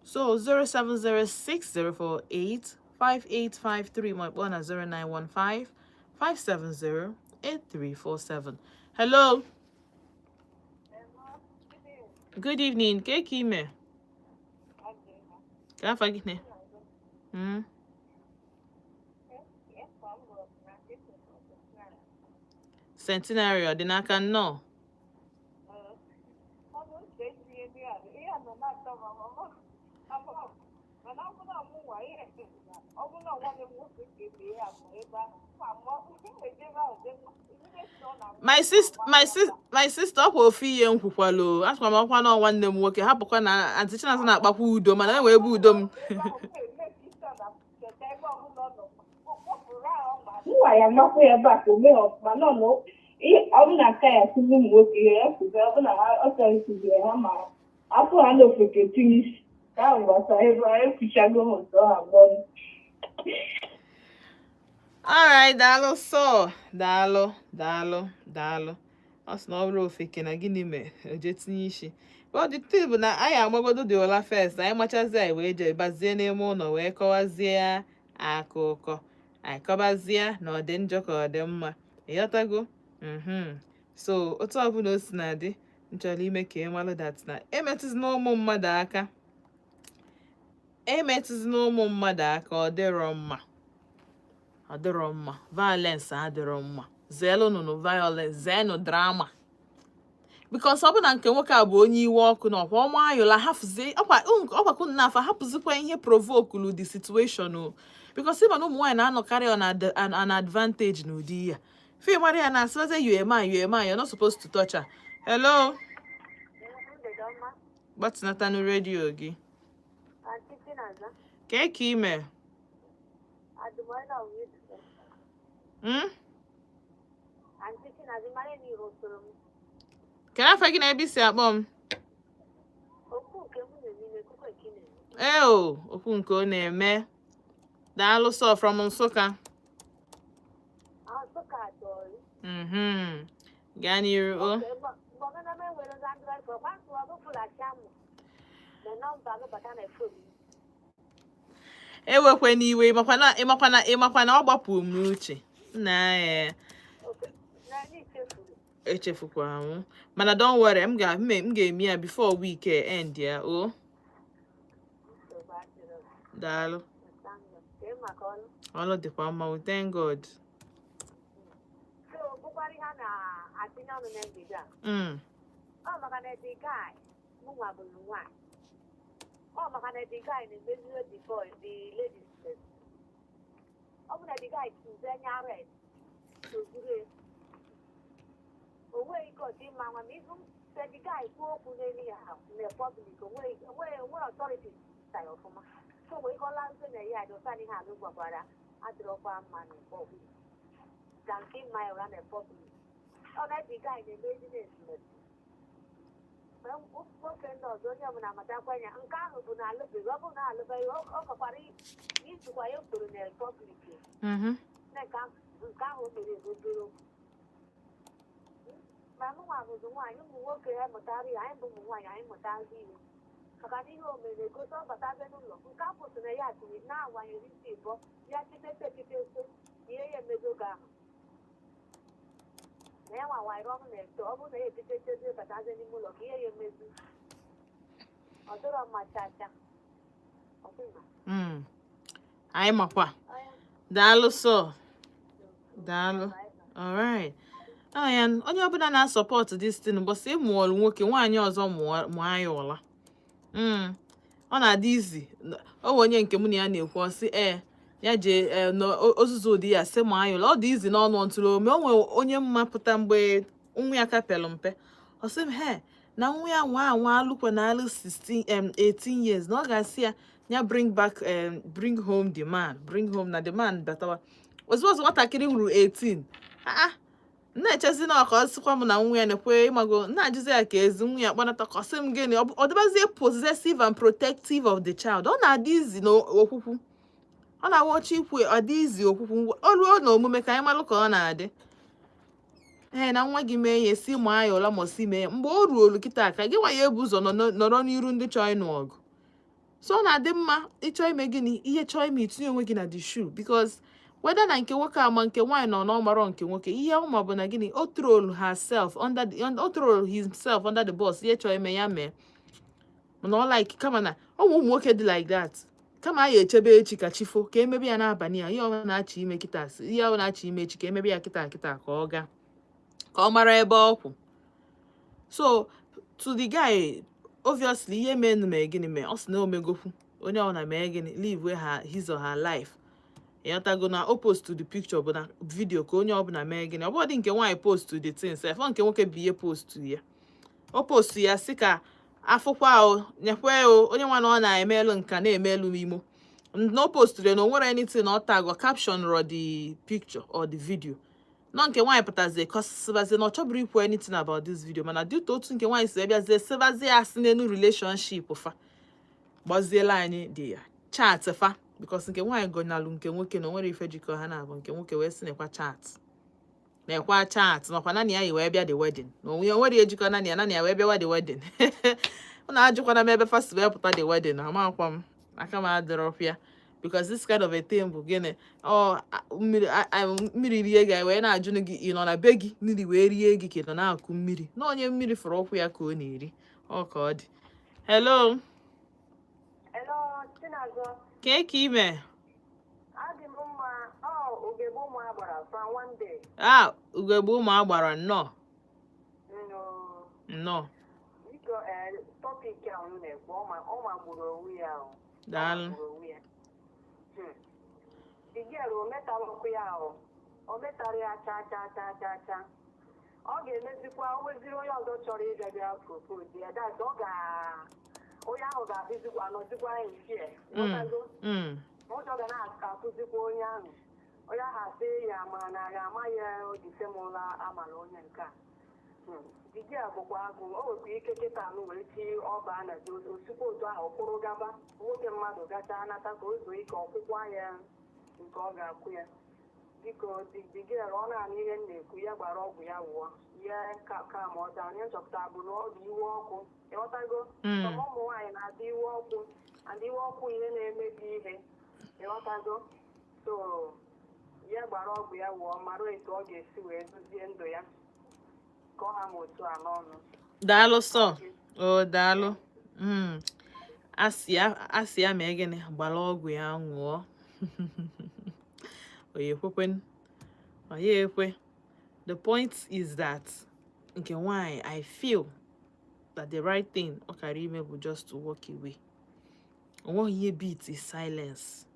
So 07060485853, ma kpọọ na 09155708347. Hello, good evening. Ke ka ime? Ka afa gị ne? Centenary ọ dị n'aka, nnọọ.
Ọ bụ uche etinye ndị a, ihe a nọ na-atọ m mana ọ bụrụ na mụ nwa ihe, ọ bụrụ na nwanne m nwoke ga-ebe ya bụ ebe ahụ ma mụ eje ebe ahụ jee ihe so na
My sister, my sister, my sister, ọkwa ofu ihe m kwukwalụ, asịkwa m ọkwa na nwanne m nwoke hapụkwa na Aunty Chinasa na-akpakwa udo, mana enwe ebe udo m.
Ebe ahụ na-eme ka isi na cheta ebe ọbụla ọ nọ kpọpụrụ ahụ ma
Nwa ya makwa ya ebe a ka o mee ọfụma nọ na ihe ọ bụ na aka ya kụzi ụmụ nwoke ihe ya kụzi, ọ bụ na ha ọ chọrọ ịkụziri ha ma afọ ha na ofeke tinye isi ka ahụ gbasara ebe a ekwuchago m otu ọ ha n'ọnụ.
Alright, daalụ sọ, daalụ, daalụ, daalụ. Ọ sị na ọ bụrụ ofeke na gịnị mee o jee tinye isi. Well, the thing bụ na anyị amagodo dị ụla first, anyị machazie, anyị wee jee bazie n'ime ụlọ wee kọwazie akụkọ, anyị kọbazie na ọ dị njọ ka ọ dị mma, ịghọtago? So otu ọbụla o si na dị, m chọrọ ime ka ị malụ that na emetụzina ụmụ mmadụ aka, emetụzina ụmụ mmadụ aka. Ọ dịrọ mma, ọ dịrọ mma. Violence adịrọ mma. Zeelụnụ violence, zeenụ drama, because ọ bụ na nke nwoke a bụ onye iwe ọkụ na ọkwa ọma ayụla hafụzie ọkwa ọkwakụ nnafa, hapụzikwa ihe provokulu the situation o, because ịma na ụmụ nwaanyị na-anọkarị on an advantage n'ụdị ya fe mara ya na-asịbazie, "You a man, you a man, you're not supposed to touch her." Hello.
Mgbede ọma.
Gbatịnatanụ redio gị.
Aunty Chinaza.
Kee ka ime?
Adụmọla wee. Aunty Chinaza, mara na ihu soro m.
Kedu afa gị na ebe isi akpọ m?
Okwu nke m na-eme n'ekwukwe nke ị na-eme.
Eo, okwu nke ọ na-eme. Daalụ sọ, from Nsụka.
Nsụka atọrọ.
Gaa n'iru o.
Mgbe ọmena m enwere Android phone, gwa ntụ ọgụ flash amụ na nọmba gị bata na phone.
Ewekwe n'iwe, ịmakwana, ịmakwana, ịmakwana ọ gbapụ m n'uche nna ya.
Na anyị chefuru.
Echefukwara m, mana don't worry, m ga-eme ya before week end ya o.
Nsogbu adịrọ.
Daalụ.
Kee maka ọnụ.
Ọlụ dịkwa mma, we thank God.
So bụkwara ihe a na-atinye ọnụ na mgbede a. Ọ maka na the guy, mụnwa bụrụ nwaanyị. Ọ maka na the guy na-emeziri the boy, the ladies. Ọ bụ na the guy tụzi anya red tozuru ya. O nweghị ike ọdị mma nwa ma ibu sị the guy kwuo okwu n'elu ya na public, o nweghị authority ta ya ọfụma. So nwere ike ọla nso na ya dị ọsa ihe anụ gwakwara adịrọkwa mma na public. Ka nke mma ya ụra na public. Ọ na the guy na-emezi na-esimesi. Ma nwoke ndị ọzọ, onye ọbụla matakwa ya, nke ahụ bụ na alụbeghị. Ọ bụrụ na alụbeghị, ọ kakwara izukwa ya kwuru na public. Na nke ahụ o mere bụ obere okwu. Ma mụnwa bụzi nwaanyị, ụmụ nwoke ya mụtara ya. Anyị bụ ụmụ nwaanyị, anyị mụtara ihe, maka na ihe o mere egosi ọ bata be n'ụlọ nke a kwụsị na ya tinye na-awanyere isi ịbọ ya chitete chitete ihe ya emezo oge ahụ na ya nwawanyere ọnụ na-eto. Ọ bụrụ na ya echitete batazie n'ime ụlọ ka ihe ya emezu, ọ dịrọ mma chacha ọbụna.
Anyị makwa. Daalụ sọ, daalụ. Alright, ọ ya onye ọbụla na-asupport this thing, mbọsị ị mụọlụ nwoke nwaanyị ọzọ, mụọ mụọ ya ụla. Ọ na-adị izi. O nwe onye nke mụ na ya na-ekwu, ọ sị ee, ya jee ee n'ozuzu ụdị ya sị mụọ ya ụla. Ọ dị izi n'ọnụ ntụrụ ome. O nwere onye mma pụta mgbe nwa ya ka pelu mpe, ọ sị m he na nwa ya nwa anwa alụkwa na alụ 16 18 years, na ọ ga-asị ya ya bring back, bring home the man, bring home na the man batawa ozugbo ozugbo nwatakịrị ruru 18. Ah, na-echezi na ọka ọ sịkwa m na nwa ya na-ekwe ịmago, na-ajụzi ya ka ezi nwa ya kpọnata, ka ọ sị m gịnị, ọ dịbazie possessive and protective of the child. Ọ na-adị izi n'okwukwu, ọ na-awa ọchọ ikwu, ọ dị izi okwukwu, o ruo n'omume ka anyị malụ ka ọ na-adị. Ee, na nwa gị mee ya, si maa ya ụla, ma ọ si mee ya mgbe o ruolu kịta ka gị nwa ya ebu ụzọ nọrọ n'iru ndị chọọ ịnụ ọgụ. So ọ na-adị mma ịchọ ime gịnị, ihe chọọ ime, itinye onwe gị na the shoe, because whether na nke nwoke ama nke nwaanyị nọ n'ọmarọ nke nwoke, ihe ọ ma bụ na gịnị, o throw herself under the, o throw himself under the bus. Ihe chọọ ime ya mee, mana ọ like kama na ọ ụmụ nwoke dị like that, kama a ya echebe echi ka chifo ka emebe ya n'abalị a. Ihe ọ na-achọ ime kịta, ihe ọ na-achọ ime echi, ka emebe ya kịta kịta, ka ọ gaa ka ọ mara ebe ọ kwụ. So to the guy, obviously ihe menu mee gịnị mee, ọ sị na omegokwu onye ọ na mee gịnị, live her his or her life. Ịghọtago? Na o post to the picture bụ na video ka onye ọbụla mee gịnị. Ọ bụrụ nke nwaanyị post to the thing sef, ọ nke nwoke bụ ihe post ya, o post ya sị ka afụkwa o nyekwe o onye nwa na ọ na-emelu nka na-emelu m imo na o posturu na o nwere anything na ọ tag or caption ro the picture or the video nọ. Nke nwaanyị pụtazie kọsịbazie na ọ chọburu ikwu anything about this video, mana due to otu nke nwaanyị si bịazie sịbazie asị n'elu relationship fa, gbaziela anyị the chat fa, because nke nwaanyị gọnalụ nke nwoke na o nwere ife jikọ ha na-abụ. Nke nwoke wee sị nekwa chat, nekwa chat, nakwa naanị ya yi wee bịa the wedding, na onwe ya nwere ejikọ naanị ya, naanị ya wee bịawa the wedding. Ọ na-ajụkwana m ebe fa si wee pụta the wedding. Amakwa m aka m adịrọpịa, because this kind of a thing bụ gịnị, ọ mmiri mmiri rie gị wee na-ajụ gị, ị nọ na be gị, mmiri wee rie gị ka ị nọ na-akụ mmiri na onye mmiri fụrụ ụkwụ ya ka ọ na-eri. Ọ ka ọ dị. Hello.
Hello, Chinazọ.
Kee ka ime?
Adị m mma. Ọ ugegbe ụmụ agbara from one day.
Ah, ugegbe ụmụ agbara, nnọọ.
Nnọọ.
Nnọọ.
Biko, ee, topic a unu na-ekwu, ọ magburu onwe ya o. Ọ
Daalụ.
magburu onwe ya. The girl, o metalụkwa ya o. O metara ya cha cha cha cha cha. Ọ ga-emezikwa o nweziri onye ọzọ chọrọ ịbịa bịa propose ya, that ọ ga onye ahụ ga-adịzikwa anọzikwa in fear. Ghọtago?
Mm.
Ụjọ ga na-akụzikwa onye ahụ. Onye ahụ asị ya ma na ya amaghị odisemụla amala onye nke a. The girl bụkwa agụ. O nwekwa ike kịta anụ wee chi ọba na osikwa otu ahụ kwụrụ gaba nwoke mmadụ gachaa nata ka o zuo ike ọkwụkwa ya nke ọ ga-akwụ ya. Biko, the girl, ọ na-anụ ihe m na-ekwu, ya gbara ọgwụ ya wụọ ya ka ma ọ daa. Ihe nchọpụta bụ na ọ dị iwe ọkụ, ịghọtago?
Mm.
Ụmụ nwaanyị na-adị iwe ọkụ, and iwe ọkụ ihe na-emebi ihe, ịghọtago? So ya gbara ọgwụ ya wụọ, mara etu ọ ga-esi wee dozie ndụ ya, ka ọ ha ma otu a n'ọnụ.
Daalụ sọ o, daalụ. Asị ya mee gịnị, gbara ọgwụ ya ṅụọ. Oye ekwekwen, oye ekwe. The point is that nke nwanyị, I feel that the right thing ọ kara ime bụ just to walk away. O nweghị ihe beat is silence.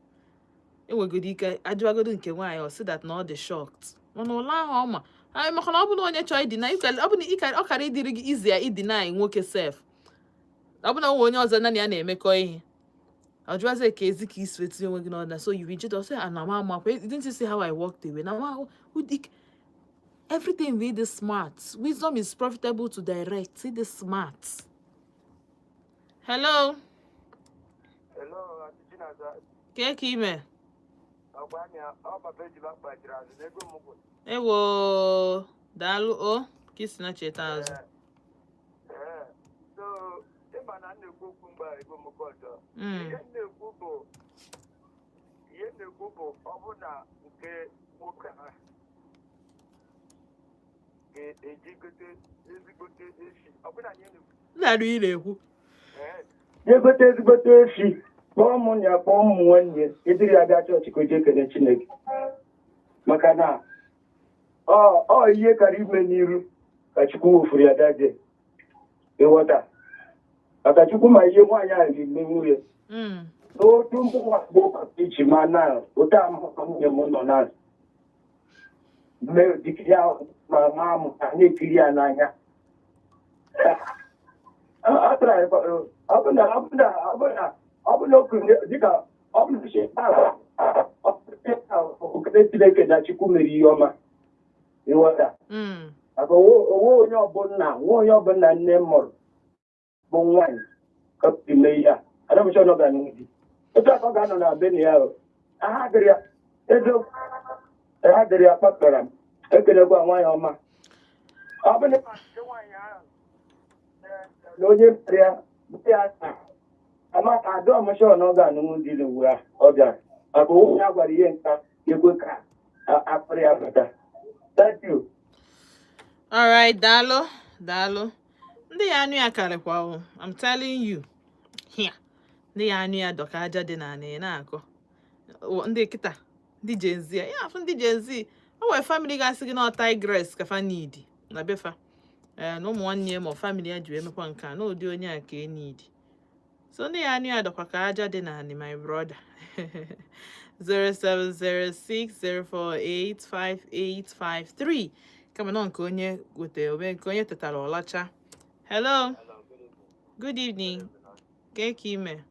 Enwegodo ike ajụwagodo nke nwaanyị, ọ sị that na ọ dị shocked, mana ụlọ ahụ ọ ma anyị, maka na ọ bụ na onye chọọ idina, ọ bụ na ọ kara ịdịrị gị izi ya idina nwoke sef. Ọ bụ na onwe onye ọzọ naanị ya na-emekọ ihe, ọ jụwazie ka ezi ka isi wetinye onwe gị n'ọdịna. So you reject us and ama amakwa. Didn't you see how I walked away? Na ma everything be this smart. Wisdom is profitable to direct. See this smart. Hello.
Hello, Aunty Chinaza.
Kee ka ime?
Ọgwa anya, ọ papa ejila kpachiri azụ n'ego m kwụ.
Ewo, daalụ o, ka isi na cheta azụ.
Ee, so ịma na m na-ekwu okwu mgbe a ego m kọjọ. Ihe m na-ekwu bụ ọ bụ na nke nwoke ahụ ga-eji gote ezigbote efi, ọ bụ na anyị na-ekwu
Na-arụ ị na-ekwu.
Ee.
Jee gote ezigbote efi, kpọọ m ya, kpọọ ụmụ nwanne ediri ya bịa chọọchị ka o jee kene Chineke, maka na ọ ihe kara ime n'iru ka Chukwu wofuru ya daje ịghọta, maka Chukwu ma ihe nwaanyị ahụ ga-eme nwunye. N'otu mkpụrụ bụ iji ma na otu amụma nwunye m nọ na dịka ya ma ma m ka na-ekiri ya n'anya. Ọ tara ọ bụ na ọ bụ na ọ bụ na ọ bụ na okenye dịka ọ bụ na okene Chineke na Chukwu mere ihe ọma, ịghọta? Maka onwe onye ọbụla nwa onye ọbụla nne m mụrụ bụ nwaanyị ka o si mee ihe a adamụcha ọ ga n'ụdị otu aka ọ ga-anọ na be na ya o. Aha dịrị ya eziokwu, ha dịrị ya kpakpara m ekelekwa nwaanyị ọma. Ọ bụ na
Nke nwaanyị ahụ
na onye mere ya bụ ya na ama adị ọmụcha na ọ ga-anụnwụ di n'ugbu a ọ bịara maka onwe ya gwara ihe nka ekwe ka akpịrị ya bata. Thank you.
Alright, daalụ, daalụ. Ndị ya anụ ya karịkwa o. I'm telling you. Here. Ndị ya anụ ya dọka aja dị n'ala ị na-akọ. Ndị kịta, ndị Gen Z, ya afụ ndị Gen Z, o nwere family ga-asị gị na ọ tigress ka fa need na befa. Ee, na ụmụ nwanne ya ma ọ family ya ji wee mekwa nke a na ụdị onye a ka e need. So ndị ya anụ ya dọkwa ka aja dị n'ala, my brother. 07060485853, kama nọ nke onye weta ome nke onye tetara ọlacha. Hello.
Hello, good evening.
Good evening. Kee ka ime?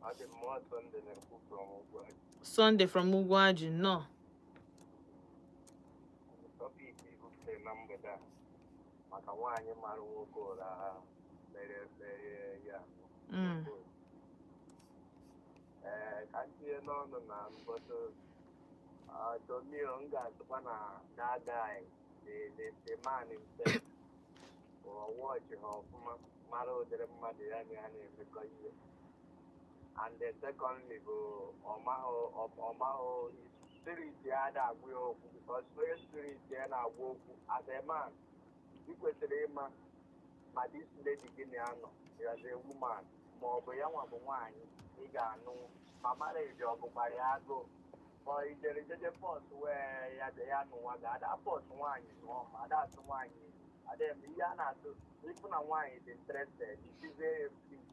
Ọ dị mmụọ Sunday na-ekwu from Ugwuaji.
Sunday from Ugwuaji, nnọọ.
Topic ibuputere na mgbede a maka nwaanyị mara nwoke ụra mere ya. Ee, ka m tinye n'ọnụ na mbọtụ Tomio, m ga-asịkwa na that guy, the man himself, ọ watch ha ọfụma, mara ụdịrị mmadụ ya na ya na-emekọ ihe. And then secondly bụ ọmahụ spirit ya ada agwa ya okwu, because onye spirit ya na-agwa okwu, as a man ị kwesịrị ịma ma this lady gị na ya nọ as a woman, ma ọ bụ ya nwa bụ nwaanyị ị ga-anụ, ma marriage ọ bụkwara ya agụụ, ma ijere jeje force wee ya ya nụwa ga-ada force nwaanyị nụọ, ma ada atụ nwaanyị ada eme ihe a na-atụ. Ịfụ na nwaanyị dị interested, itizie ya please.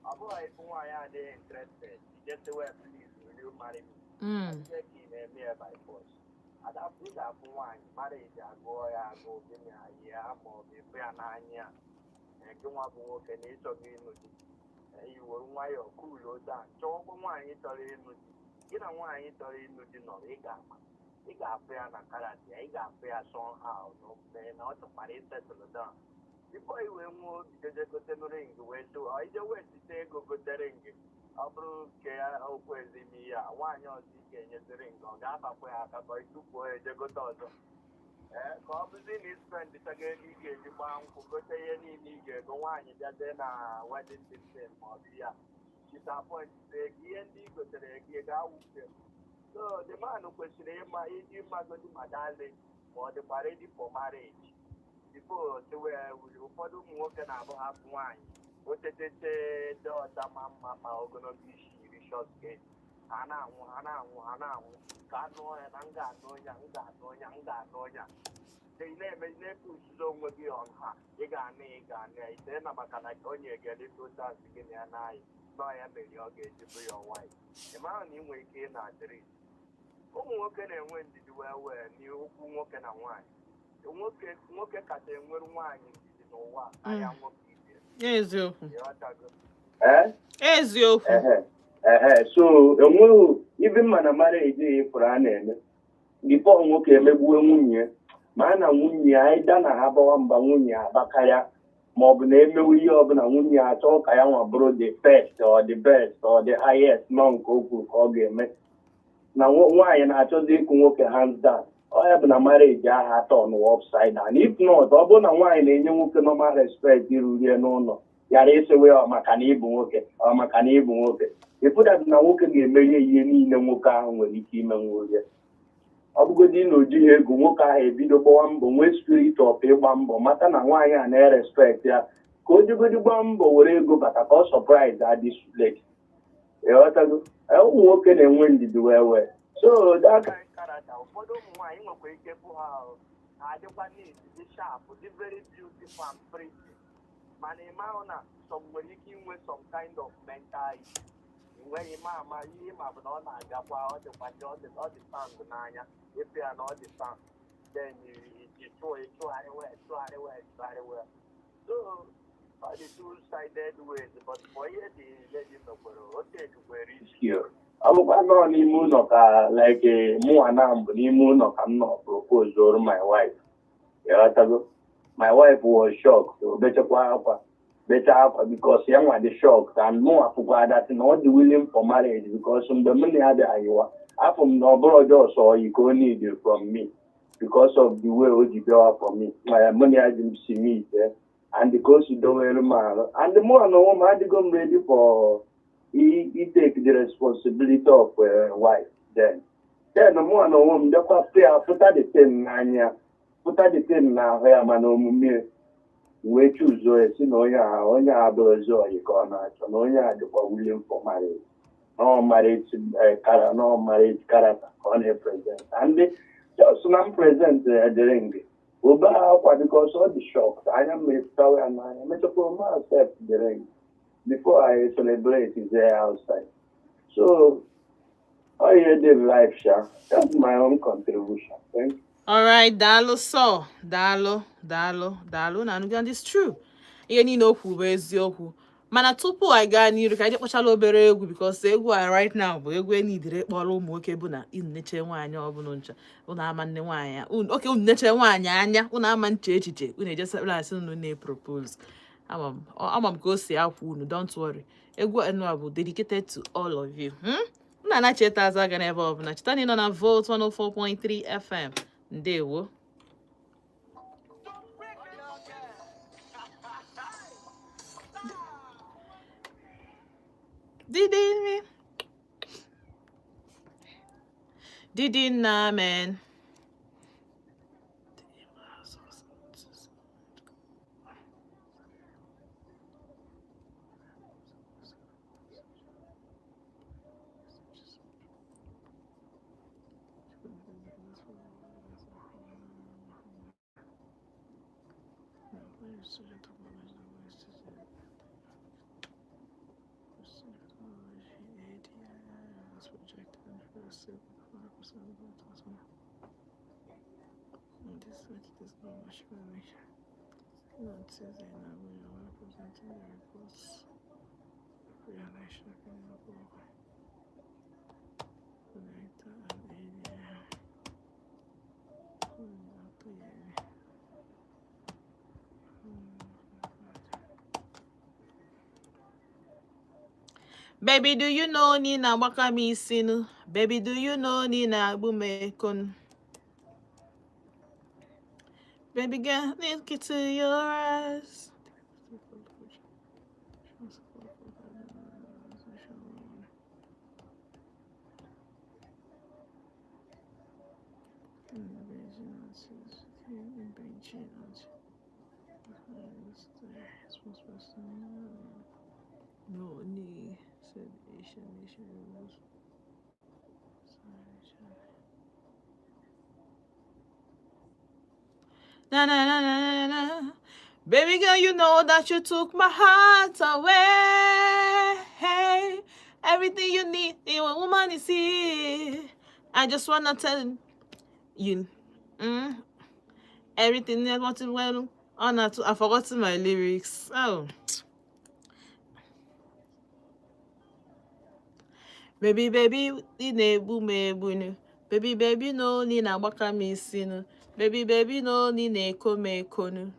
Ọ bụghị ịfụ nwaanyị adịghị interested, ijetewe "Please, will you marry me?" Ihe ka ị na-eme ya by force. Ada ị ga-afụ nwaanyị marriage agụọ ya agụụ, gịnị ayi ya, ma ọ bụ ịfụ ya n'anya. Ee, gị nwa bụ nwoke na ịchọghị ịnụ di, i were nwayọọ cool down, chọọkwa nwaanyị chọrọ ịnụ di. Gị na nwaanyị chọrọ ịnụ di nọrọ, ị ga-ama, ị ga-afụ ya na character ya, ị ga-afụ ya somehow na omume na ọ chọkwara isettle down before i wee nwee obi jeje gote ring wee too ọ ije wee site ego gote ring. Ọ bụrụ nke ya okwu ezi ime ihe a, nwaanyị ọzọ ị ga-enyezi ring, ọ ga-abakwa ya aka ka ịtụfuo ya eje gote ọzọ. Ee, ka ọ bụzi na ispendịchago ego ị ga-eji gbaa nkwụ, gote ihe niile ị ga-ego, nwaanyị bịazie na wedding day ma ọ bụ ya disappoint ego ihe ndị ị gotere ego ị ga-awụfe. So the man kwesịrị ịma iji mmagodi ma dali ma ọ dịkwa ready for marriage before tiwe. Ụfọdụ ụmụ nwoke na-abụ hapụ nwaanyị otetete dị ọcha ma mma ma ogologo isi iri short skirt, ha na-anwụ, ha na-anwụ, ha na-anwụ ka anụ ya na m ga-anụ onye a, m ga-anụ onye a, m ga-anụ onye a. Ị na-eme na-epusizo onwe gị on ha, ị ga-anụ ya, ị ga-anụ ya ite na maka na onye ga-eleta otu asị gị na ya n'anyị nọ ya mere ọ ga-eji bụ ya wife. Ị mara na ị nwere ike ị na-adịrị ụmụ nwoke na-enwe ndidi wee wee n'okwu nwoke na nwaanyị. Nwoke kacha enwere nwaanyị ndidi n'ụwa karịa nwoke ibe.
Eziokwu.
Ịghọtago?
Ee.
Eziokwu.
Ehe, so enweghị ibe mma na marriage ịfụrụ a na-eme before nwoke emegbuwe nwunye ya, ma a na nwunye ya ịda na ha gbawa mba, nwunye ya abakarịa. Ma ọ bụ na emewe ihe ọbụla, nwunye ya achọọ ka ya nwa bụrụ the first or the best or the highest, nọ nke o kwuru ka ọ ga-eme. Na nwaanyị na-achọzi ịkụ nwoke hands down, ọ ya bụ na marriage ahụ turn upside down. If not, ọ bụrụ na nwaanyị na-enye nwoke normal respect irurie n'ụlọ, ghara ịsịwe ọ maka na ịbụ nwoke, ọ maka na ịbụ nwoke, ịfụdat na nwoke ga-emeri ihe niile nwoke ahụ nwere ike ime nwurie. Ọ bụgodị na o jighị ego, nwoke ahụ ebido gbawa mbọ, nwee spirit of ịgba mbọ, mata na nwaanyị a na-erespect ya, ka o jegodi gbaa mbọ were ego bata ka ọ surprise adị lady. Ịghọtago? Ụmụ nwoke na-enwe ndidi wee wee so that kind
Character, ụfọdụ ụmụ nwaanyị nwekwa ike bụ ha ha adịkwa neat, dị sharp, dị very beautiful and pretty, mana ị mahụ na some nwere ike inwe some kind of mental issue. Enweghị ma ama ihe ma bụ na ọ na-agakwa, ọ dịkwa dị, ọ dị sound n'anya ịpụ ya na ọ dị sound, then you chụgharị wee chụgharị wee chụgharị wee. So ọ dị two sided ways, but for ihe dị lady mekwere, o tekwere isi.
Skill. Ọ bụkwa nọọ n'ime ụlọ ka, like mụnwa na mbụ n'ime ụlọ ka m nọ propose my wife. Ịghọtago? My wife was shocked. O bechakwa akwa, bechaa akwa, because ya nwa dị shocked and mụnwa fụkwa that na ọ dị willing for marriage, because mgbe m na ya bịa yiwa afọ m na ọ bụrụ just oyi ka o need from me, because of the way o ji bịawa for me, mụ na ya ji m si meet and ka o si dowere m arụ, and mụnwa na onwe m adịgo m ready for he take the responsibility of a wife. Then mụ na onwe m bịakwa pụ ya, pụta the thing n'anya, pụta the thing n'ahụ ya, mana omume wee chuzuo ya, si na onye a bụrụzi oyi ka ọ na-achọ, na onye a dịkwa willing for marriage, no marriage kara no marriage character ka ọ na-epresent. And just na m present the ring, obe akwa because ọ dị shocked, anya mmiri pụtawa ya n'anya. Mechakwa m accept the ring before I celebrate there outside. So, all you did life, sha. That's my own contribution. Thank you.
All right, daalụ sọ, daalụ, daalụ, daalụ. Na anụgo, and it's true. Ihe niile o kwuru bụ eziokwu. Mana tupu anyị gaa n'iru, ka anyị kpọchala obere egwu, because egwu a right now bụ egwu enidere kpọrọ ụmụ nwoke, bụ na unu neche nwaanyị ọbụla ncha, unu ama nne nwaanyị oke, unu neche nwaanyị anya, unu ama nche echiche, unu ejesebela asị unu na-propose. Ama m ka o si akwa unu. Don't worry, egwu a bụ dedicated to all of you. Unu anacheta azụ aga n'ebe ọbụla. Cheta na ị nọ na Volt 104.3 FM. Ndewo. Didi Didi na man. Baby, do you know na ị na-agbaka m isi nụ? Baby, do you know na ị na-agbụ m eko nụ? Baby girl, look into your eyes. No, ni said Asian nation rules. Na na na na na na. Baby girl, you know that you took my heart away. Hey, everything you need in a woman is here. I just wanna tell you, everything I want to well on. I forgot my lyrics. Oh. Baby, baby, ị na-egbu m egbu nụ. Baby, baby, no, ị na-agbaka m isi nụ. Baby, baby, no, ị na-eko m eko nụ.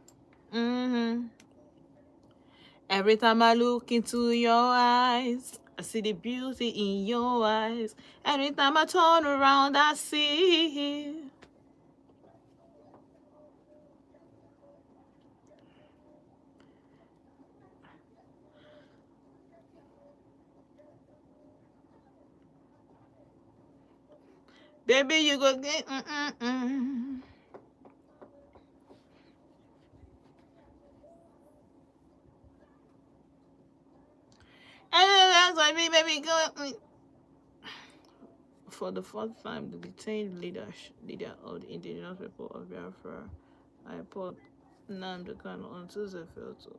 Every time I look into your eyes, I see the beauty in your eyes. Every time I turn around, I see. Baby, you go get. And that's why me, baby, go. For the fourth time, the detained leader of the Indigenous People of Biafra, IPOB, Nnamdi Kanu, on Tuesday failed to.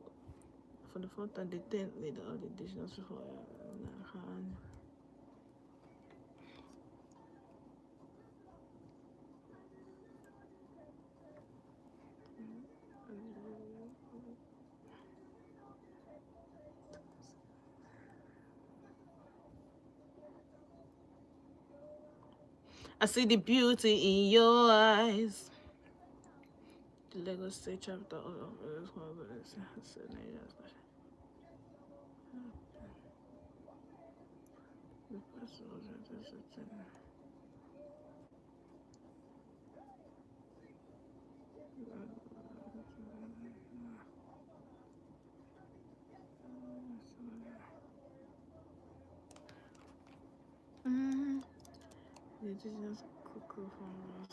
For the fourth time, the detained leader of the Indigenous People of Biafra. I see the beauty in your eyes. The Lagos State chapter of The indigenous cuckoo from the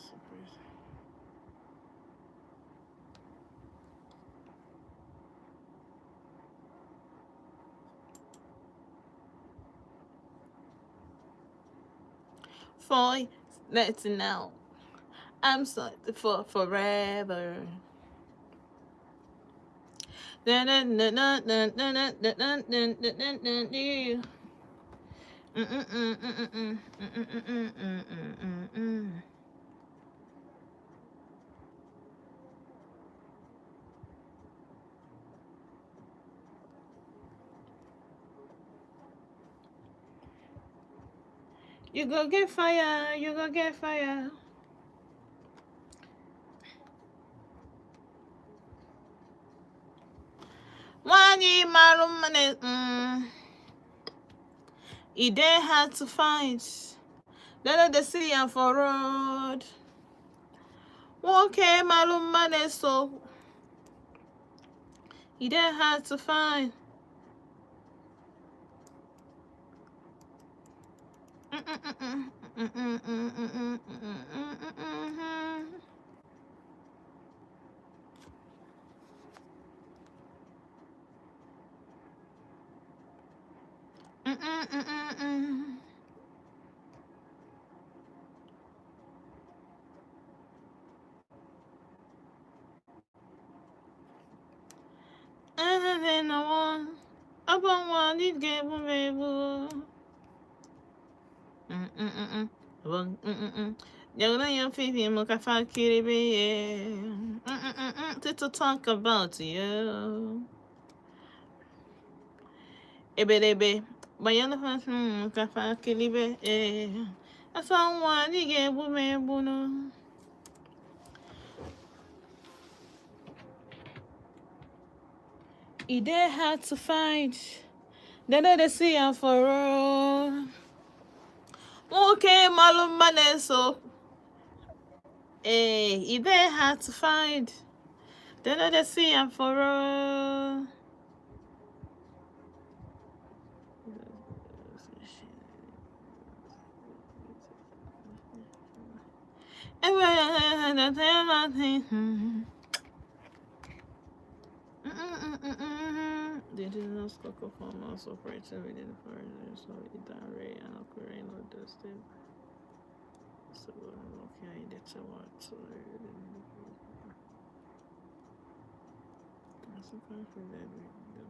For let's now. I'm sorry for forever. Na na na na na na na na na na na na na. You go get fire, you go get fire. Nwanyị mara mma na e dey hard to find. They no dey see am for road. Nwoke mara mma na-eso. E dey hard to find. Anything I want, I want one, it gave me. To talk about you. Ebelebe. Asa nwa anyị ga-egbu m egbu nụ. E dey hard to find. They no dey see am for road. Nwoke malụ mma na-eso. Ee, e dey hard to find. They no dey see am for road. The indigenous cocoa farmers operating within the forest of Idanre and Akure in Ondo State. So, okay, that's a what. So, the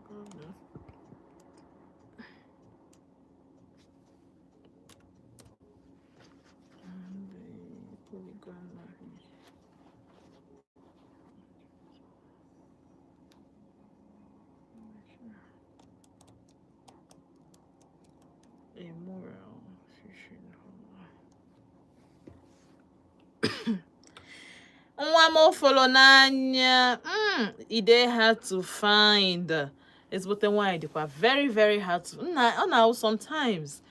governor and the polygon. A moral fishing. Nwa m fụrụ n'anya, e dey hard to find. Ezigbote nwaanyị dịkwa very very hard to nna. Ọ na-awụ sometimes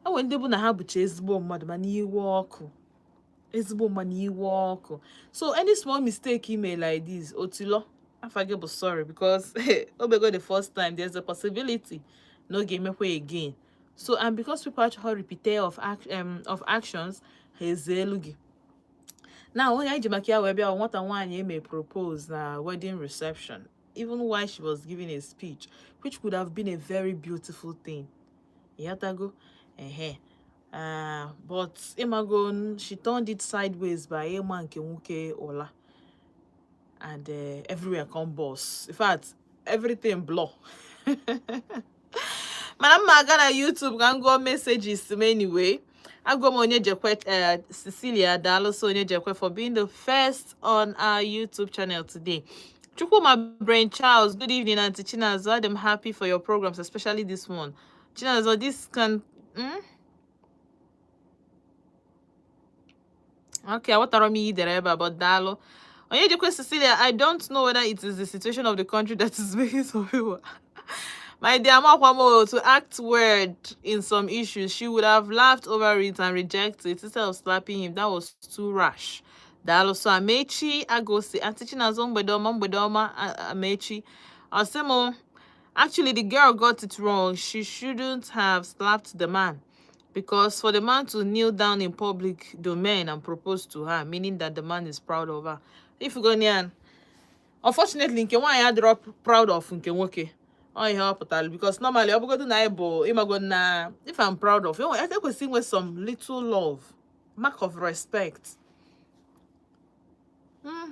o nwere ndị bụ na ha bụcha ezigbo mmadụ, mana iwe ọkụ, ezigbo mmadụ iwe ọkụ. So any small mistake you make like this, otilo afa gị bụ sorry, because obego the first time, there's a possibility na ọ ga-emekwa again. So and because people achọghị repeat of actions, ha ezeelu gị. Na onye anyị ji maka ya wee bịa, nwata nwaanyị eme propose na wedding reception, even while she was giving a speech, which could have been a very beautiful thing, ịghọtago? Ehe, but ịmago, she turned it sideways by ịma nke nwoke ụla, and everywhere come burst. In fact, everything blow. Mana mma aga na YouTube ka m gụọ messages m. Anyway, agụọ m onye jekwe, Cecilia, daalụ so onye jekwe for being the first on our YouTube channel today. Chukwuma Brain Charles, good evening, Auntie Chinazo. I'm happy for your programs, especially this one. Chinazo, this can? Okay, aghọtara m ihe i dere ebe a, but daalụ. Onye jekwe Cecilia, I don't know whether it is the situation of the country that is making some people, my dear Makwamo, to act weird in some issues. She would have laughed over it and rejected it instead of slapping him. That was too rash. Daalụ so. Amechi Agosi, Auntie Chinazo, mgbede ọma, mgbede ọma, Amechi. Asimo, actually the girl got it wrong. She shouldn't have slapped the man, because for the man to kneel down in public domain and propose to her, meaning that the man is proud of her. If you go near, unfortunately, nke nwaanyị adịrọ proud of nke nwoke. Ọ ihe ọ pụtara, because normally ọ bụgodu na anyị bụ ịmago na if I'm proud of, ekwesị inwe some little love, mark of respect.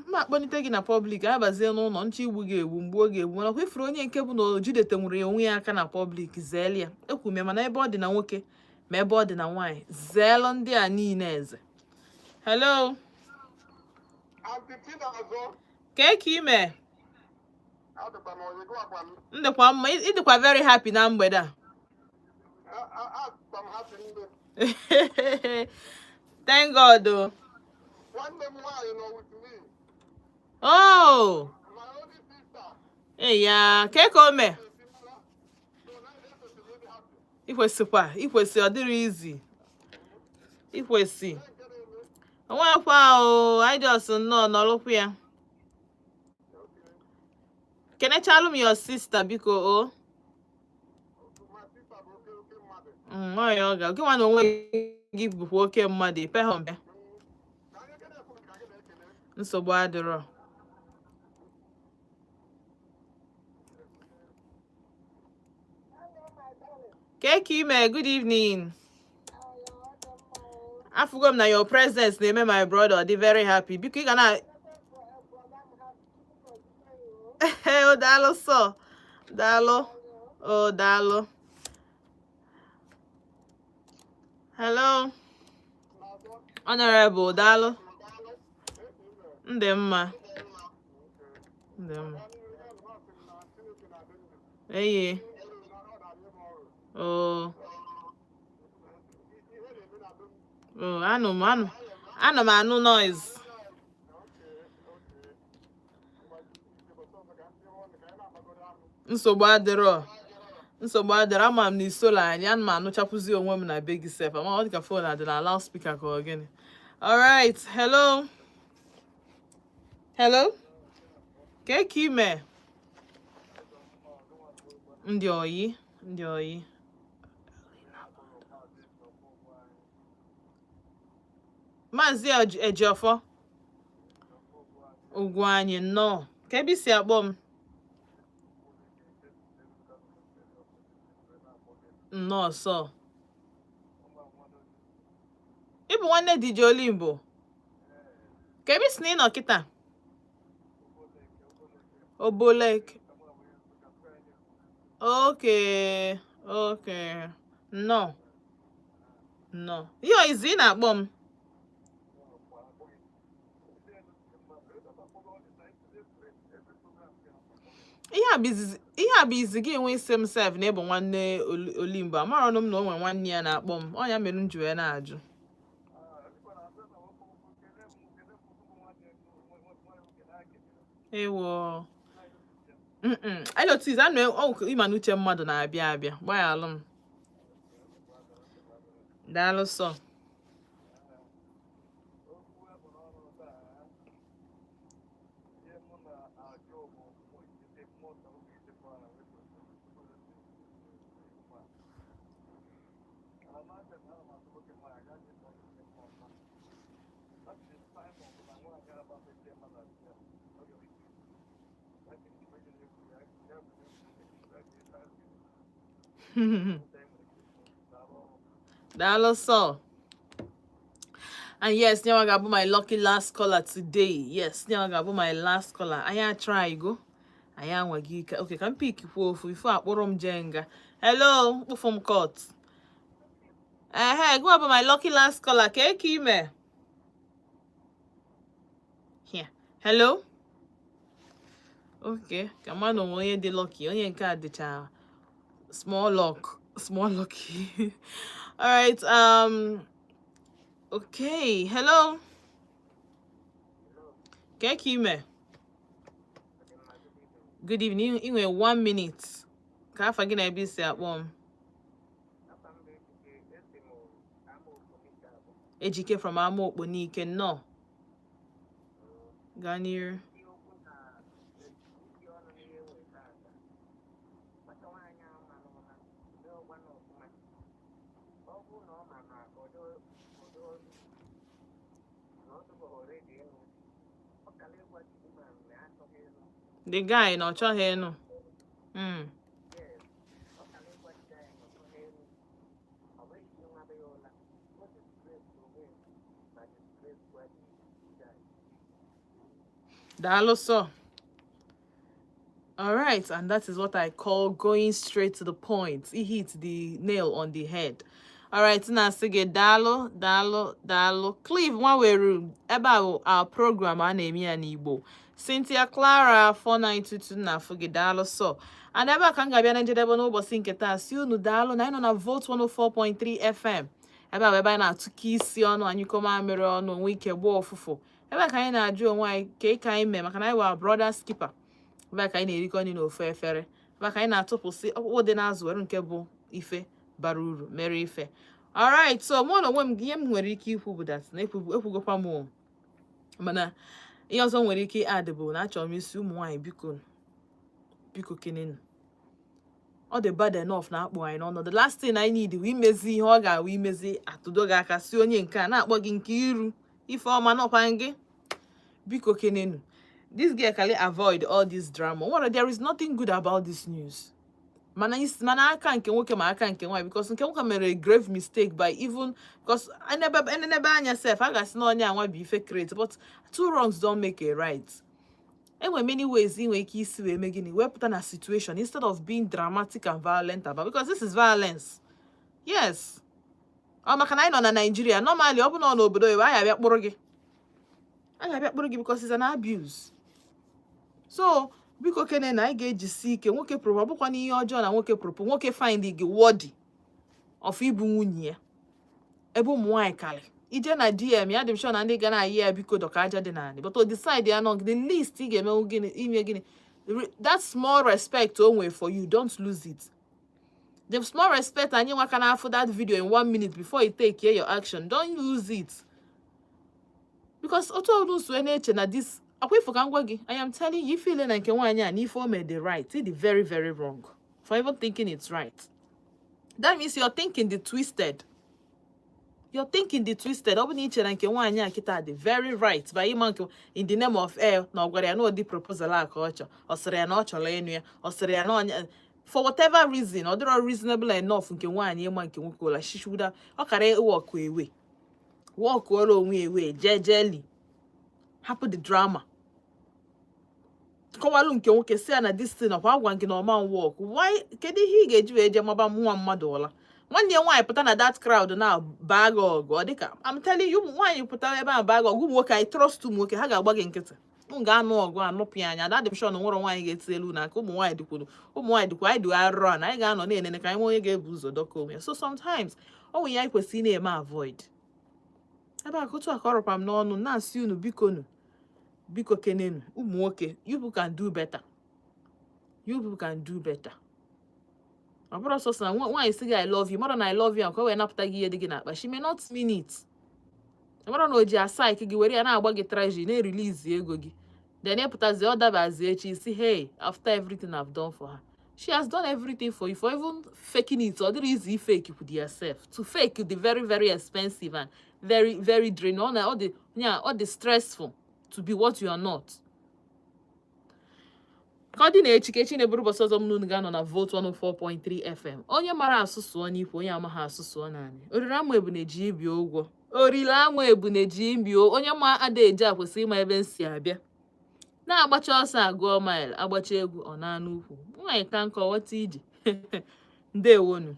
Ma akpọlite gị na public, abazie n'ụlọ nche igbu gị egbu mgbe oge egbu. Mana kwa ifuru onye nke bụ na o jidetenwuru ya onwe ya aka na public, zeelu ya. Ekwu m ya, mana ebe ọ dị na nwoke, ma ebe ọ dị na nwaanyị, zeelu ndị a niile eze. Hello.
Aunty Chinazọ.
Kee ka ime?
Adịkwa m onye gụwakwa m.
M dịkwa mma. Ị dịkwa very happy na mgbede a.
Adịkwa m happy ndị.
Thank God o.
Nwanne m nwaanyị nọ with me.
Oh.
My only sister.
Ee ya, kee ka o mee?
So now this is really happy.
Ikwesịkwa ikwesị, ọ dịrị izi ikwesị onwekwa o. Anyị just nnọọ nọrọkwu ya. Kenechalụ m your sister, biko o.
My sister bụ oke oke mmadụ.
Ọ ya ọ ga gị nwa na onwe gị bụkwa oke mmadụ ipeghọ mpe.
Ka anyị kene ekwu ka gị na-ekele.
Nsogbu adịrọ. Kee ka ime? Good evening. Afụgo m na your presence na-eme my brother ọ dị very happy. Biko, ị ga na o. Daalụ sọ, daalụ o, daalụ. Hello, honorable, daalụ. Ndị mma, ndị mma. Eye o o, anụ m, anụ ana m anụ noise. Nsogbu adịrọ, nsogbu adịrọ. Ama m na isola anyị. Ana m anụchakwụzi onwe m na be gị sef. Ama ọ dị ka phone adị na loudspeaker ka ọ gịnị. Alright, hello, hello. Kee ka ime, ndị oyi, ndị oyi? Maazị Ejiọfọ ugwu anyị, nnọọ. Ka ebe i si akpọ m? Nnọọ sọ. Ị bụ nwanne DJ Olimbo? Ka ebe i si na ị nọ kịta? Oboleke. Okay, okay, nnọọ, nnọọ. Ihe izi ị na-akpọ m? Ihe a bụ izi gị enwe isi m sef na ị bụ nwanne Olimbo. Amarọnụ m na o nwe nwanne ya na-akpọ m. Ọ ya mere m ji wee na-ajụ. Ewo. Elotis anụ ịma na uche mmadụ na-abịa abịa. Gbaghalụ m. Daalụ sọ.
Okwu e bụ n'ọnụ taa, ihe mụ na-ajụ bụ ite mmụta oge itekwa na wepụ. Ana m asị nwoke nwaanyị agaghị ịtọ ihe mmụta. That is time of na nwaanyị agbafe mmadụ abịa ọ ga-eke. That is the way na-ekwu ya ya bụ ya ga-eta.
Daalụ sọ. And yes, nyawa ga-abụ my lucky last caller today. Yes, nyawa ga-abụ my last caller. Anyị try go. Anyị anwaghị ike. Okay, ka m pick kwuo ofu before akpọrọ m jee nga. Hello, mkpụfụ m court. Ehe, gụwa bụ my lucky last caller. Ka eke ime? Here. Hello? Okay, ka mmadụ nwe onye dị lucky. Onye nke a dịcha small luck, small lucky. All right. Okay. Hello. Ka eke ime? Good evening. Ị nwere one minute. Ka afa gị na ebe isi akpọ m?
Afa m bụ Ejike, esi m Amaokpo N'Ike abụọ.
Ejike from Amaokpo N'Ike, nnọọ. Gaa n'iru.
Ihe okwu na isi ọnụ n'ihe wee tata. Nwata nwaanyị ahụ mara ụra, mee ọgwa na ọfụma. Ọ bụrụ na ọ ma na ọdọ na ọ tụbọghị ready ịnụ, ọ kara ịgwa di ma na achọghị ịnụ.
The guy na ọ chọghị ịnụ.
Yes, ọ kara ịgwa di ya na ọ chọghị ịnụ. Ọ bụghị ihe nwa ya ụla. O disgrace onwe ya ma disgrace gwa di guy.
Daalụ sọ. All right, and that is what I call going straight to the point. He hit the nail on the head. All right, na-asị gị daalụ, daalụ, daalụ. Clive Nwaweru, ebe a bụ our program a na-eme ya n'Igbo. Cynthia Clara 4922 na-afụ gị, daalụ sọ. And ebe a ka m ga-abịa na njedebe n'ụbọchị nke taa. Si unu daalụ na anyị nọ na Volt 104.3 FM. Ebe a bụ ebe anyị na-atụkọ isi ọnụ, anyị kọ mamịrị ọnụ, onwe ike gbaa ụfụfụ. Ebe a ka anyị na-ajụ onwe anyị ka ị ka anyị mee maka na anyị wụ brothers keeper. Ebe a ka anyị na-erikọ nri n'ofu efere. Ebe a ka anyị na-atụpụsị ọkpụkpụ dị n'azụ were nke bụ ife bara uru mere ife. Alright, so mụ na onwe m, ihe m nwere ike ikwu bụ that na ekwugokwa m o. Mana ihe ọzọ m nwere ike add bụ na achọrọ m isi ụmụ nwaanyị, biko, biko kenenu. Ọ dị bad enough na akpụ anyị n'ọnụ. The last thing I need bụ imezi ihe ọ ga-awụ imezi atụdo gị aka si onye nke a na-akpọ gị nke iru ife ọma nọkwa gị. Biko kenenu. This girl can avoid all this drama. Well, there is nothing good about this news. Mana aka nke nwoke ma aka nke nwaanyị, because nke nwoke mere a grave mistake by even, because enebe anya sef, a ga-asị na onye anwa bụ ife create, but two wrongs don't make a right. Enwere many ways ị nwere ike isi wee mee gịnị, wepụta na situation instead of being dramatic and violent about, because this is violence. Yes, ọ maka na anyị nọ na Nigeria. Normally, ọ bụ na ọ n'obodo oyibo, anyị abịa kpụrụ gị, anyị abịa kpụrụ gị, because it's an abuse. So biko kene na anyị ga-ejisi ike. Nwoke propose, ọ bụkwa n'ihe ọjọọ na nwoke propose, nwoke find gị worthy of ịbụ nwunye ya. Ebe ụmụ nwaanyị karị ije na DM ya, dị m sure na ndị ga na-ayị ya biko dọka aja dị n'anị, but o decide ya nọ, the least ị ga-emenwu gịnị, ime gịnị? That small respect o nwere for you, don't lose it. The small respect anyị nwaka na-afụ that video in one minute before you take your action, don't lose it, because otu ọbụla usue na-eche na this akwa ifo ka m gwa gị, I am telling you, ife ile na nke nwaanyị a na ife o mere the right, it is very very wrong for even thinking it's right. That means you're thinking the twisted, you're thinking the twisted. Ọ bụ na ị chere nke nwaanyị a kịta dị very right by ịma nke in the name of air na ọ gwara ya na ụdị proposal a ka ọ chọ, ọ sịrị ya na ọ chọrọ ịnụ ya, ọ sịrị ya na onye, for whatever reason, ọ dịrọ reasonable enough nke nwaanyị ịma nke nwoke ụla. She should have, ọ kara ịwọkụ away, wọkụọrọ onwe ya away jejeli, hapụ the drama, kọwalụ nke nwoke si ya na this thing ọkwa agwa gị na ọma work. Why? Kedu ihe ị ga-eji wee jee maba nwa mmadụ ụla? Nwanne ya nwaanyị pụta na that crowd na baa gị ọgụ. Ọ dịka I'm telling you, ụmụ nwaanyị pụta ebe a baa gị ọgụ. Ụmụ nwoke, I trust ụmụ nwoke, ha ga-agba gị nkịtị. M ga-anụ ọgụ anụpụ ya anya. Adị m sure na nwere nwaanyị ga-eti elu n'aka. Ụmụ nwaanyị dịkwuru, ụmụ nwaanyị dịkwa, anyị dị arụrụ a na anyị ga-anọ na-enene ka anyị nwee onye ga-ebu ụzọ dọka onwe ya. So sometimes ọ nwere ya anyị kwesịrị ị na-eme avoid. Ebe a otu a ka ọ rụkwa m n'ọnụ na-asị unu, biko nu, biko kenenu. Ụmụ nwoke, you people can do better. You people can do better. Ọ bụrụ sọsọ na nwaanyị sị gị "I love you," mara na "I love you" ka o wee napụta gị ihe dị gị n'akpa. She may not mean it. Ọ bụrụ na o ji asaik gị were ya na-agba gị treasury, na-erelease ego gị, then ịpụtazie, ọ dabazie echi, si, "Hey, after everything I've done for her." She has done everything for you, for even faking it. Ọ dịrị easy fake with yourself. To fake the very, very expensive and very, very draining. Ọ na ọ dị, yeah, ọ dị stressful to be what you are not. Ka ọ dị na echi, ka echi na-eburu ụbọchị ọzọ m na unu ga-anọ na Volt 104.3 FM. Onye mara asụ sụọ n'ikwu, onye amaghị asụ sụọ naanị. Oriri ama ebune ji ibi ụgwọ, oriri ama ebune ji ibi. Onye ma ada eji akwụsị ịma ebe m si abịa na-agbacha ọsọ agụọ mile, agbacha egwu ọ na-anụ ukwu nwaanyị ka nkọ ghọta ije. Ndewonu.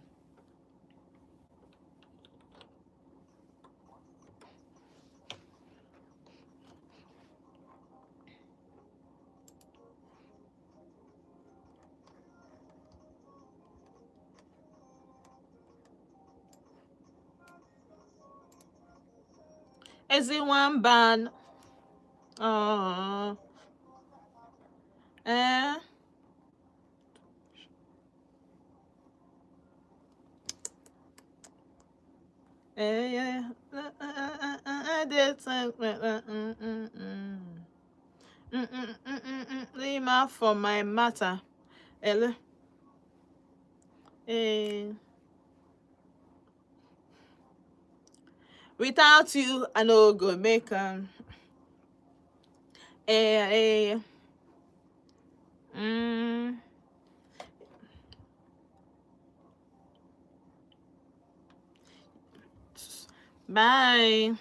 Ezi nwamba. Oh. Eh. Eh, yeah. Lima for my matter. Ele. Eh. Without you, I no go make am. Eh, eh. Bye.